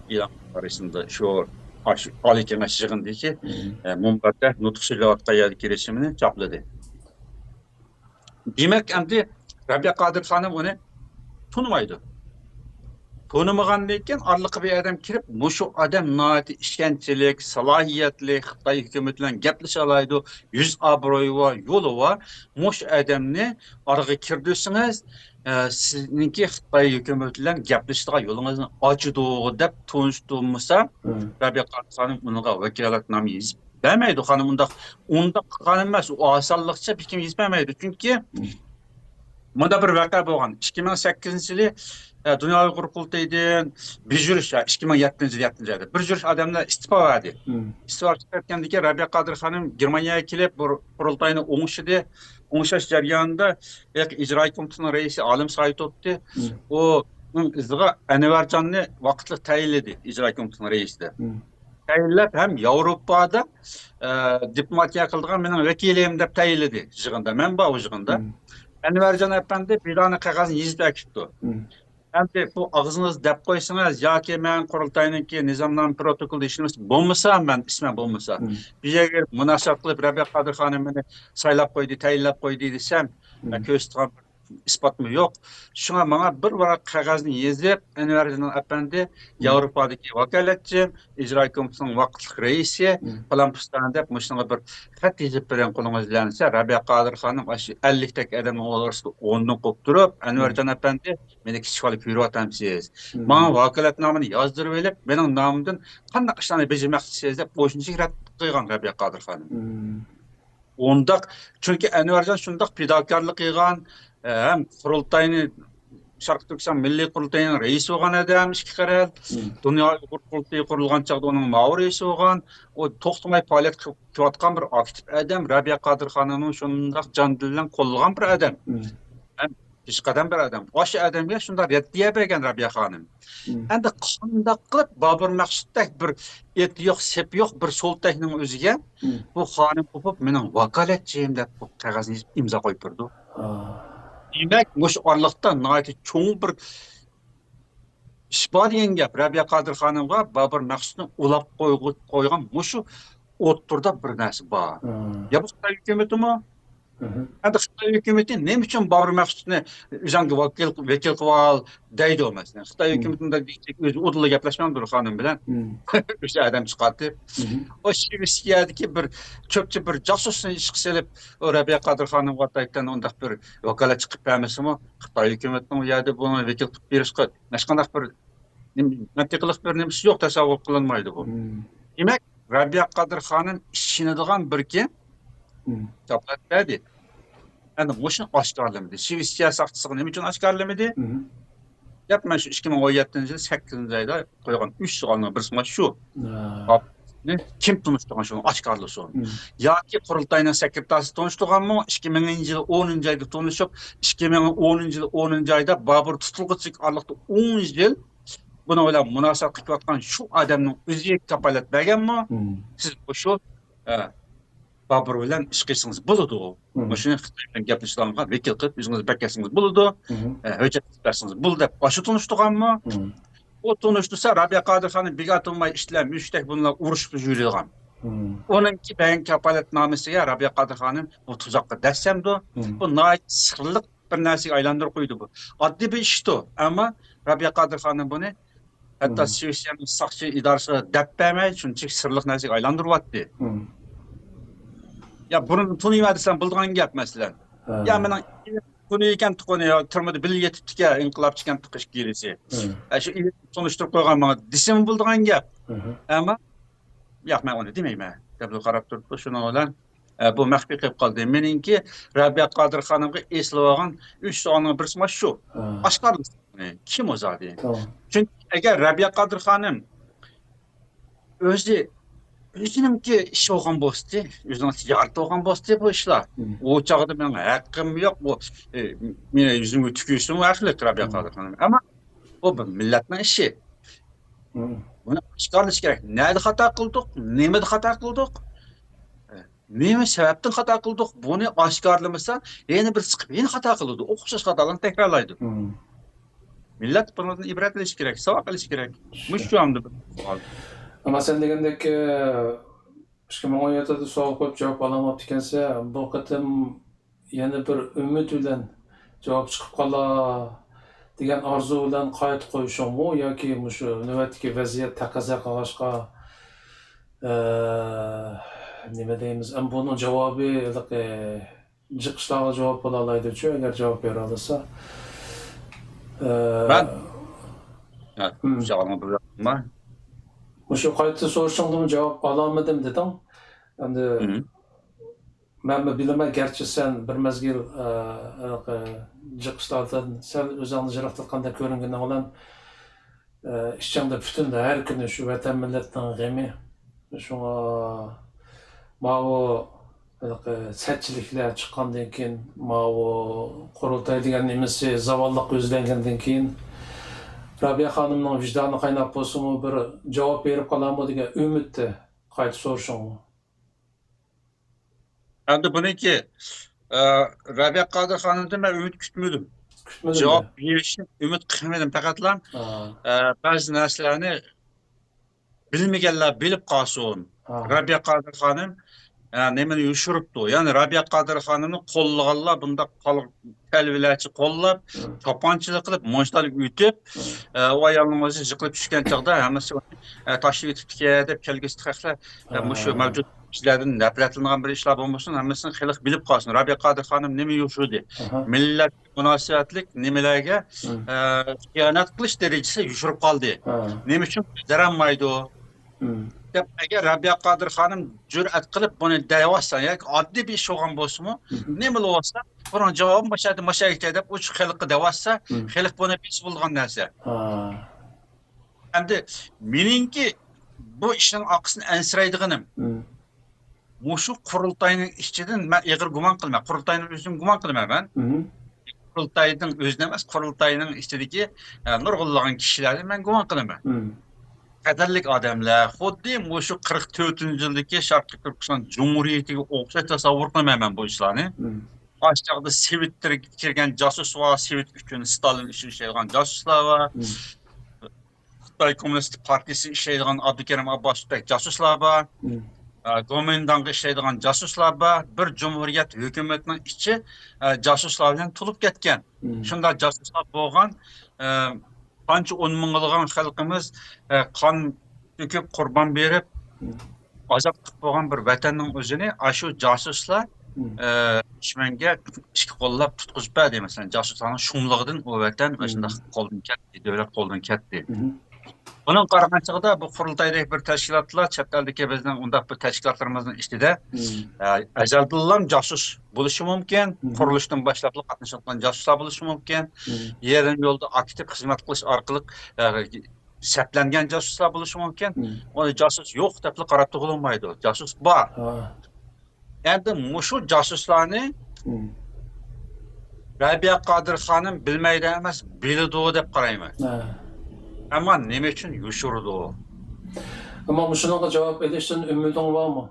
ئېلان قىلغان رەسىمدە شۇ، ئاشۇ ئالىي كېڭەش يىغىنىدىكى، ئە، مۇنبەردە نۇتۇق سۆزلەۋاتقان يەردىكى رەسىمىنى چاپلىدى. دېمەك، ئەمدى رەبىيە قادىر خانىم ئۇنى تونۇمايدۇ. تونۇمىغاندىن كېيىن ئارىلىققا بىر ئادەم كىرىپ، مۇشۇ ئادەم ناھايىتى ئىشەنچلىك، سالاھىيەتلىك، خىتاي ھۆكۈمىتى بىلەن گەپلىشەلايدۇ، يۈز ئابرۇيى بار، يولى بار. مۇشۇ ئادەمنى ئارىغا كىردۈرسىڭىز، ئە، سىزنىڭكى خىتاي ھۆكۈمىتى بىلەن گەپلىشىدىغان يولىڭىزنى ئاچىدۇ دەپ تونۇشتۇرمىسا، رەبىيە قادىر خانىم ئۇنىڭغا ۋاكالەتنامە يېزىپ بەرمەيدۇ. خانىم ئۇنداق، ئۇنداق قىلغان ئەمەس، ئۇ ئاسانلىقچە بىر كىم يېزىپ بەرمەيدۇ. چۈنكى مۇندا بىر ۋەقە بولغان. ئىككى مىڭ سەككىزىنچى يىلى، ئە، دۇنيا ئۇيغۇر قۇرۇلتىيىدىن بىر يۈرۈش، ئە، ئىككى مىڭ يەتتىنچى يىلى، يەتتىنچى ئايدا بىر يۈرۈش ئادەملەر ئىستېپا بەردى. ئىستېپا چىقىپ كەتكەندىن كېيىن رەبىيە قادىر خانىم گېرمانىيەگە كېلىپ، بۇ قۇرۇلتاينى ئوڭشىدى. ئوڭشاش جەريانىدا ئىجرائىي كومىتېتنىڭ رەئىسى ئالىم سايىت ئوتتى. ئۇنىڭ ئىزىغا ئەنۋەرجاننى ۋاقىتلىق تەيىنلىدى ئىجرائىي كومىتېتنىڭ رەئىسى دەپ. تەيىنلەپ ھەم ياۋروپادا، ئە، دىپلوماتىيە قىلىدىغان مېنىڭ ۋەكىلىم دەپ تەيىنلىدى يىغىندا. مەن بار ئۇ يىغىندا. ئەنۋەرجان ئەپەندى بىر دانە قەغەزنى يېزىپ ئەكىپتۇ. ئەمدى بۇ ئاغزىڭىز دەپ قويسىڭىز ياكى مەن قۇرۇلتاينىڭكى نىزامنامە پروتوكولدا ھېچنېمىسى بولمىسا، مەن ئىسمەن بولمىسا، بۇ يەرگە مۇناسىۋەت قىلىپ رەبىيە قادىر خانىم مېنى سايلاپ قويدى، تەيىنلەپ قويدى دېسەم، مەن كۆرسىتىدىغان بىر ئىسپاتمۇ يوق. شۇڭا ماڭا بىر ۋاراق قەغەزنى يېزىپ، ئەنۋەرجان ئەپەندى، ياۋروپادىكى ۋاكالەتچىم، ئىجرائىي كومىتېتنىڭ ۋاقىتلىق رەئىسى، پالان پۇستان دەپ مۇشۇنىڭغا بىر خەت يېزىپ بېرىڭ قولىڭىز بىلەن دېسە، رەبىيە قادىر خانىم ئاشۇ ئەللىكتەك ئادەمنىڭ ئارىسىدا ئورنىدىن قوپۇپ تۇرۇپ، ئەنۋەرجان ئەپەندى، مېنى كىچىك بالا كۆرۈۋاتامسىز؟ ماڭا ۋاكالەتنامىنى يازدۇرۇۋېلىپ، مېنىڭ نامىمدىن قانداق ئىشلارنى بېجىرمەكچىسىز دەپ ئوشۇنچىلىك رەت قىلغان رەبىيە قادىر خانىم. ئۇنداق، چۈنكى ئەنۋەرجان شۇنداق پىداكارلىق قىلغان، ھەم قۇرۇلتاينى، شەرقىي تۈركىستان مىللىي قۇرۇلتىيىنىڭ رەئىسى بولغان ئادەم ئىككى قېرى. دۇنيا ئۇيغۇر قۇرۇلتىيى قۇرۇلغان چاغدا ئۇنىڭ مۇئاۋىن رەئىسى بولغان. ئۇ توختىماي پائالىيەت قىلىپ كېلىۋاتقان بىر ئاكتىپ ئادەم، رەبىيە قادىر خانىمنى شۇنداق جان دىل بىلەن قوللىغان بىر ئادەم. ھەم پېشقەدەم بىر ئادەم. ئاشۇ ئادەمگە شۇنداق رەددىيە بەرگەن رەبىيە خانىم. ئەمدى قانداق قىلىپ بابۇر مەخسۇتتەك بىر ئېتى يوق، سېپى يوق بىر سولتەكنىڭ ئۆزىگە بۇ خانىم قوپۇپ مېنىڭ ۋاكالەتچىم دەپ بۇ قەغەزنى يېزىپ ئىمزا قويۇپ بېرىدۇ؟ دېمەك، مۇشۇ ئارىلىقتا ناھايىتى چوڭ بىر ئىش بار دېگەن گەپ. رەبىيە قادىر خانىمغا بابۇر مەخسۇتنى ئۇلاپ قويغۇ-، قويغان مۇشۇ ئوتتۇرىدا بىر نەرسە بار. يا بۇ خىتاي ھۆكۈمىتىمۇ؟ ئەمدى خىتاي ھۆكۈمىتى نېمە ئۈچۈن بابۇر مەخسۇتنى ئۆزۈڭگە ۋەكىل، ۋەكىل قىلىۋال دەيدۇ، مەسىلەن. خىتاي ھۆكۈمىتى مۇنداق دېيىشتەك ئۆزى ئۇدۇللا گەپلەشمەمدۇ خانىم بىلەن. ئۆزى ئادەم چىقارتىپ. ئۇ شىۋېتسىيەدىكى بىر چۆپچە بىر جاسۇسنى ئىشقا سېلىپ، ئۇ رەبىيە قادىر خانىمغا تايتتان ئۇنداق بىر ۋاكالەتچى قىلىپ بەرمىسىمۇ، خىتاي ھۆكۈمىتىنىڭ ئۇ يەردە بۇنى ۋەكىل قىلىپ بېرىشقا ھېچقانداق بىر نېمە، مەنتىقلىق بىر نېمىسى يوق، تەسەۋۋۇر قىلىنمايدۇ بۇ. دېمەك، رەبىيە قادىر خانىم ئىشىنىدىغان بىر كىم كاپالەت بەردى. ئەمدى مۇشۇنى ئاشكارىلىمىدى. شىۋېتسىيە ساقچىسىغا نېمە ئۈچۈن ئاشكارىلىمىدى؟ دەپ مەن شۇ ئىككى مىڭ ئون يەتتىنچى يىل سەككىزىنچى ئايدا قويغان ئۈچ سوئالنىڭ بىرسى مانا شۇ. ھا. نى كىم تونۇشتۇرغان شۇنى ئاشكارىلىسۇن. ياكى قۇرۇلتاينىڭ سېكرېتارىسى تونۇشتۇرغانمۇ؟ ئىككى مىڭىنچى يىل ئونىنچى ئايدا تونۇشۇپ، ئىككى مىڭ ئونىنچى يىل ئونىنچى ئايدا بابۇر تۇتۇلغۇچە ئارىلىقتا ئون يىل بۇنىڭ بىلەن مۇناسىۋەت قىلىۋاتقان شۇ ئادەمنىڭ ئۆزى كاپالەت بەرگەنمۇ؟ سىز مۇشۇ، ئە، بابۇر بىلەن ئىش قىلسىڭىز بولىدۇ. مۇشۇنى خىتاي بىلەن گەپلىشىدىغانغا ۋەكىل قىلىپ ئۆزىڭىز بەكرەتسىڭىز بولىدۇ. ئە، ھۆججەت بەرسىڭىز بولىدۇ دەپ ئاشۇ تونۇشتۇرغانمۇ؟ ئۇ تونۇشتۇرسا، رابىيە قادىر خانىم بىكار تۇرماي ئىشلەپ، مۈشۈكتەك بۇنىڭ بىلەن ئۇرۇشۇپ يۈرىدىغان. ئۇنىڭكى بەرگەن كاپالەتنامىسىگە رابىيە قادىر خانىم بۇ تۇزاققا دەسسەمدۇ؟ بۇ ناھايىتى سىرلىق بىر نەرسىگە ئايلاندۇرۇپ قويدى بۇ. ئاددىي بىر ئىشتۇ، ئەمما رابىيە قادىر خانىم بۇنى ھەتتا سىۋىسيەننىڭ ساقچى ئىدارىسىغا دەپ بەرمەي، شۇنچىلىك سىرلىق نەرسىگە ئايلاندۇرۇۋەتتى. يا بۇرۇن تونۇيمەن دېسەم بولىدىغان گەپ، مەسىلەن. يا مېنىڭ تونۇيدىكەن تۇقۇنى، يا تۈرمىدە بىللە يېتىپتىكەن، ئىنقىلابچىكەن تۇقۇش ئىككىلىسى. ئە، شۇ تونۇشتۇرۇپ قويغان ماڭا دېسىمۇ بولىدىغان گەپ. ئەمما ياق، مەن ئۇنى دېمەيمەن، دەپلا قاراپ تۇرۇپتۇ. شۇنىڭ بىلەن، ئە، بۇ مەخپىي قېلىپ قالدى. مېنىڭكى رابىيە قادىر خانىمغا ئېسىلىۋالغان ئۈچ سوئالنىڭ بىرسى مانا شۇ. ئاشكارىلىسۇن، كىم ئۇ زادى؟ چۈنكى ئەگەر رابىيە قادىر خانىم ئۆزى، ئۆزىنىڭكى ئىشى بولغان بولسىدى، ئۆزىنىڭ تىجارىتى بولغان بولسىدى بۇ ئىشلار، ئۇ چاغدا مېنىڭ ھەققىم يوق. بۇ، ئە، مېنى يۈزۈمگە تۈكۈرسىمۇ ھەقلىق رابىيە قادىر خانىم. ئەمما بۇ بىر مىللەتنىڭ ئىشى. بۇنى ئاشكارىلاش كېرەك. نەدە خاتا قىلدۇق؟ نېمىدە خاتا قىلدۇق؟ نېمە سەۋەبتىن خاتا قىلدۇق؟ بۇنى ئاشكارىلىمىسا، يەنە بىر چىقىپ يەنە خاتا قىلىدۇ. ئوخشاش خاتالارنى تەكرارلايدۇ. مىللەت بۇنىڭدىن ئىبرەت ئېلىشى كېرەك، ساۋاق ئېلىشى كېرەك. مۇشۇ ئەمدى بىر سوئال. ئەمما سەن دېگەندەك، ئىككى مىڭ ئون يەتتىدە سوئال قويۇپ جاۋاب ئالالماپتىكەنسەن، بۇ قېتىم يەنە بىر ئۈمىد بىلەن جاۋاب چىقىپ قالار دېگەن ئارزۇ بىلەن قايتا قويۇشۇڭمۇ ياكى مۇشۇ نۆۋەتتىكى ۋەزىيەت تەقەززا قىلغاچقا، ئە، نېمە دەيمىز، ئەمما بۇنىڭ جاۋابى ھېلىقى جىق ئىشلارغا جاۋاب بولالايدۇچۇ، ئەگەر جاۋاب بېرەلىسە. ئە، مەن ھە، مۇشۇ سوئالغا بىر جاۋاب. مۇشۇ قايتا سورىشىڭدىمۇ جاۋاب ئالالمىدىم دېدىڭ. ئەمدى مەنمۇ بىلىمەن، گەرچە سەن بىر مەزگىل، ئە، ھېلىقى جىق ئىشلاردىن سەل ئۆزۈڭنى يىراقلاتقاندەك كۆرۈنگىنىڭ بىلەن، ئە، ئىچىڭدە پۈتۈن ھەر كۈنى شۇ ۋەتەن مىللەتنىڭ غېمى. شۇڭا ماۋۇ ھېلىقى سەتچىلىكلەر چىققاندىن كېيىن، ماۋۇ قۇرۇلتاي دېگەن نېمىسى زاۋاللىققا يۈزلەنگەندىن كېيىن، رابىيە خانىمنىڭ ۋىجدانى قايناپ بولسىمۇ بىر جاۋاب بېرىپ قالارمۇ دېگەن ئۈمىدتە قايتا سورىشىڭمۇ. ئەمدى بۇنىڭكى، ئە، رابىيە قادىر خانىمدىن مەن ئۈمىد كۈتمىدىم. كۈتمىدىم. جاۋاب بېرىشنى ئۈمىد قىلمىدىم. پەقەتلا، ئە، بەزى نەرسىلەرنى بىلمىگەنلەر بىلىپ قالسۇن. رابىيە قادىر خانىم، ئە، نېمىنى يوشۇرۇپتۇ؟ يەنى رابىيە قادىر خانىمنى قوللىغانلار بۇنداق قال-، تەلۋىلەرچە قوللاپ، چاپانچىلىق قىلىپ، مۇنچىلار ئۆتۈپ، ئە، ئۇ ئايالنىڭ ئۆزى يىقىلىپ چۈشكەن چاغدا ھەممىسى، ئە، تاشلىۋېتىپتىكەن دەپ كەلگۈسى خەقلەر، ئە، مۇشۇ مەۋجۇت كىشىلەردىن نەپرەتلىنىدىغان بىر ئىشلار بولمىسۇن، ھەممىسىنى خەلق بىلىپ قالسۇن. رابىيە قادىر خانىم نېمە يوشۇردى؟ مىللەت مۇناسىۋەتلىك نېمىلەرگە، ئە، خىيانەت قىلىش دەرىجىسى يوشۇرۇپ قالدى. نېمە ئۈچۈن بىلدۈرەلمەيدۇ؟ دەپ، ئەگەر رابىيە قادىر خانىم جۈرئەت قىلىپ بۇنى دەۋاتسا ياكى ئاددىي بىر ئىش بولغان بولسىمۇ، نېمە بولۇۋاتسا، بۇنىڭ جاۋابى مۇشۇ يەردە، مۇشۇ يەرگە دەپ ئوچۇق خەلققە دەۋاتسا، خەلق بۇنى بىلسە بولىدىغان نەرسە. ئەمدى مېنىڭكى بۇ ئىشنىڭ ئارقىسىدىن ئەنسىرەيدىغىنىم، مۇشۇ قۇرۇلتاينىڭ ئىچىدىن مەن ئېغىر گۇمان قىلىمەن. قۇرۇلتاينىڭ ئۆزىدىن گۇمان قىلىمەن مەن. قۇرۇلتاينىڭ ئۆزىدىن ئەمەس، قۇرۇلتاينىڭ ئىچىدىكى، ئە، نۇرغۇنلىغان كىشىلەردىن مەن گۇمان قىلىمەن. قەدىرلىك ئادەملەر، خۇددى مۇشۇ قىرىق تۆتىنچى يىلدىكى شەرقىي تۈركىستان جۇمھۇرىيىتىگە ئوخشاش تەسەۋۋۇر قىلىمەن مەن بۇ ئىشلارنى. ئاشۇ چاغدا سوۋېتلەرگە كىرگەن جاسۇس بار، سوۋېت ئۈچۈن، ستالىن ئۈچۈن ئىشلەيدىغان جاسۇسلار بار. خىتاي كوممۇنىست پارتىيىسى ئىشلەيدىغان ئابدۇكېرىم ئابباسوۋدەك جاسۇسلار بار. ئە، گومىنداڭغا ئىشلەيدىغان جاسۇسلار بار. بىر جۇمھۇرىيەت ھۆكۈمەتنىڭ ئىچى، ئە، جاسۇسلار بىلەن تولۇپ كەتكەن. شۇنداق جاسۇسلار بولغان، ئە، قانچە ئون مىڭلىغان خەلقىمىز، ئە، قان تۆكۈپ، قۇربان بېرىپ، ئازاد قىلىپ بولغان بىر ۋەتەننىڭ ئۆزىنى ئاشۇ جاسۇسلار، ئە، دۈشمەنگە ئىككى قوللاپ تۇتقۇزۇپ بەردى. مەسىلەن، جاسۇسلارنىڭ شۇملۇقىدىن ئۇ ۋەتەن ئاشۇنداق قولدىن كەتتى، دۆلەت قولدىن كەتتى. بۇنىڭغا قارىغان چاغدا بۇ قۇرۇلتايدەك بىر تەشكىلاتلار، چەت ئەلدىكى بىزنىڭ ئۇنداق بىر تەشكىلاتلىرىمىزنىڭ ئىچىدە، ئە، ئەزەلدىنلا جاسۇس بولۇشى مۇمكىن، قۇرۇلۇشتىن باشلاپلا قاتنىشىۋاتقان جاسۇسلار بولۇشى مۇمكىن، يېرىم يولدا ئاكتىپ خىزمەت قىلىش ئارقىلىق، ئە، سەپلەنگەن جاسۇسلار بولۇشى مۇمكىن. ئۇنى جاسۇس يوق دەپلا قاراپ تۇرغىلى بولمايدۇ. جاسۇس بار. ئەمدى مۇشۇ جاسۇسلارنى رەبىيە قادىر خانىم بىلمەيدۇ ئەمەس، بىلىدۇ دەپ قارايمەن. ئەمما نېمە ئۈچۈن يوشۇرىدۇ؟ ئەمما مۇشۇنىڭغا جاۋاب ئېلىشتىن ئۈمىدىڭ بارمۇ؟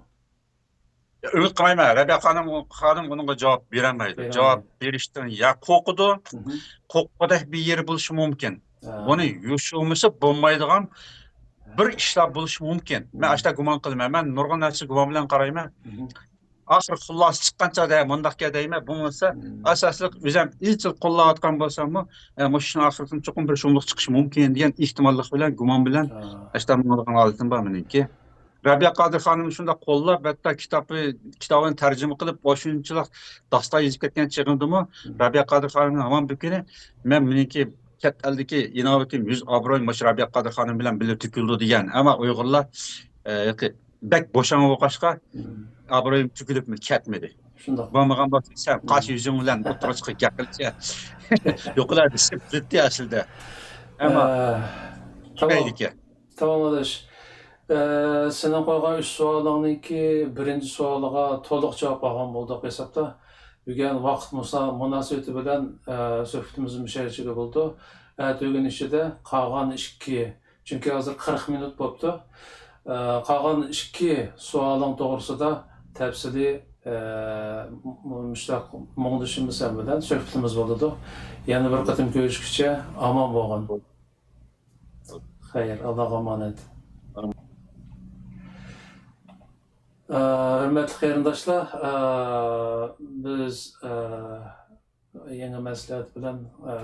يا، ئۈمىد قىلمايمەن. رەبىيە خانىم، خانىم ئۇنىڭغا جاۋاب بېرەلمەيدۇ. بېرەلمەيدۇ. جاۋاب بېرىشتىن يا قورقىدۇ، قورققۇدەك بىر يېرى بولۇشى مۇمكىن. بۇنى يوشۇرمىسا بولمايدىغان بىر ئىشلار بولۇشى مۇمكىن. مەن ئاشتا گۇمان قىلىمەن. مەن نۇرغۇن نەرسىگە گۇمان بىلەن قارايمەن. ئاخىر خۇلاسە چىققانچە دەي، مۇنداق دەيمەن، بولمىسا ئاساسلىق ئۆزۈم ئىزچىل قوللاۋاتقان بولساممۇ، ئە، مۇشۇ ئىشنىڭ ئاخىرىدىن چوقۇم بىر شۇملۇق چىقىشى مۇمكىن دېگەن ئېھتىماللىق بىلەن، گۇمان بىلەن ئاشتا ماڭىدىغان ھالىتىم بار مېنىڭكى. رەبىيە قادىر خانىمنى شۇنداق قوللاپ، ھەتتا كىتابى، كىتابىنى تەرجىمە قىلىپ، ئاشۇنچىلىك داستان يېزىپ كەتكەن چېغىمدىمۇ، رەبىيە قادىر خانىمنىڭ ھامان بىر كۈنى، مەن مېنىڭكى چەت ئەلدىكى ئىناۋىتىم، يۈز ئابرۇيۇم مۇشۇ رەبىيە قادىر خانىم بىلەن بىللە تۆكۈلىدۇ دېگەن. ئەمما ئۇيغۇرلار، ئە، بەك بوشاڭ بولغاچقا، ئابرۇيۇم تۆكۈلۈپمۇ كەتمىدى. شۇنداق. بولمىغان بولسا، سەن قاش يۈزۈڭ بىلەن ئوتتۇرىغا چىقىپ گەپ قىلچە. يوقىلا دېسەم بىلەتتى ئەسلىدە. ئەمما ئە، تامام. تۈگەيدىكەن. تامام ئاداش. ئە، سېنىڭ قويغان ئۈچ سوئالىڭنىڭكى بىرىنچى سوئالىغا تولۇق جاۋاب ئالغان بولدۇق ھېسابتا. بۈگۈن ۋاقىت مۇسا-، مۇناسىۋىتى بىلەن، ئە، سۆھبىتىمىزنى مۇشۇ يەرچىگە بولدى. ئەتىگۈن ئىچىدە قالغان ئىككى، چۈنكى ھازىر قىرىق مىنۇت بوپتۇ. ئە، قالغان ئىككى سوئالىڭ توغرىسىدا تەپسىلىي، ئە، مۇ-، مۇشۇنداق مۇڭدىشىمىز سەن بىلەن سۆھبىتىمىز بولىدۇ. يەنە بىر قېتىم كۆرۈشكۈچە ئامان بولغىن. خەير، ئاللاغا ئامانەت. ئامىن. ئە، ھۆرمەتلىك قېرىنداشلار، ئە، بىز، ئە، يېڭى مەسلىھەت بىلەن، ئە،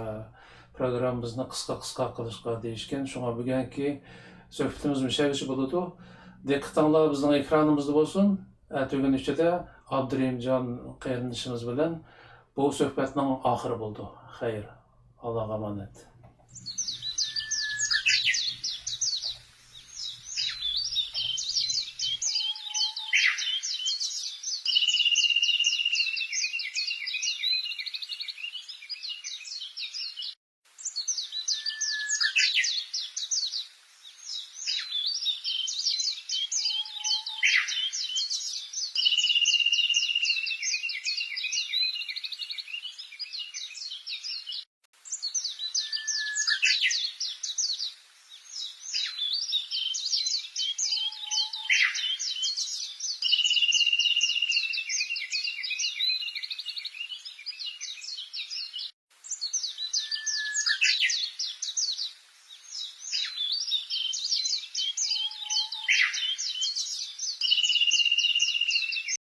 پروگراممىمىزنى قىسقا-قىسقا قىلىشقا دېيىشكەن. شۇڭا بۈگۈنكى سۆھبىتىمىز مۇشۇ يەرگىچە بولىدۇ. دىققىتىڭلار بىزنىڭ ئېكرانىمىزدا بولسۇن. ئەتىگۈن ئىچىدە ئابدۇرېھىمجان قېرىندىشىمىز بىلەن بۇ سۆھبەتنىڭ ئاخىرى بولىدۇ. خەير، ئاللاغا ئامانەت.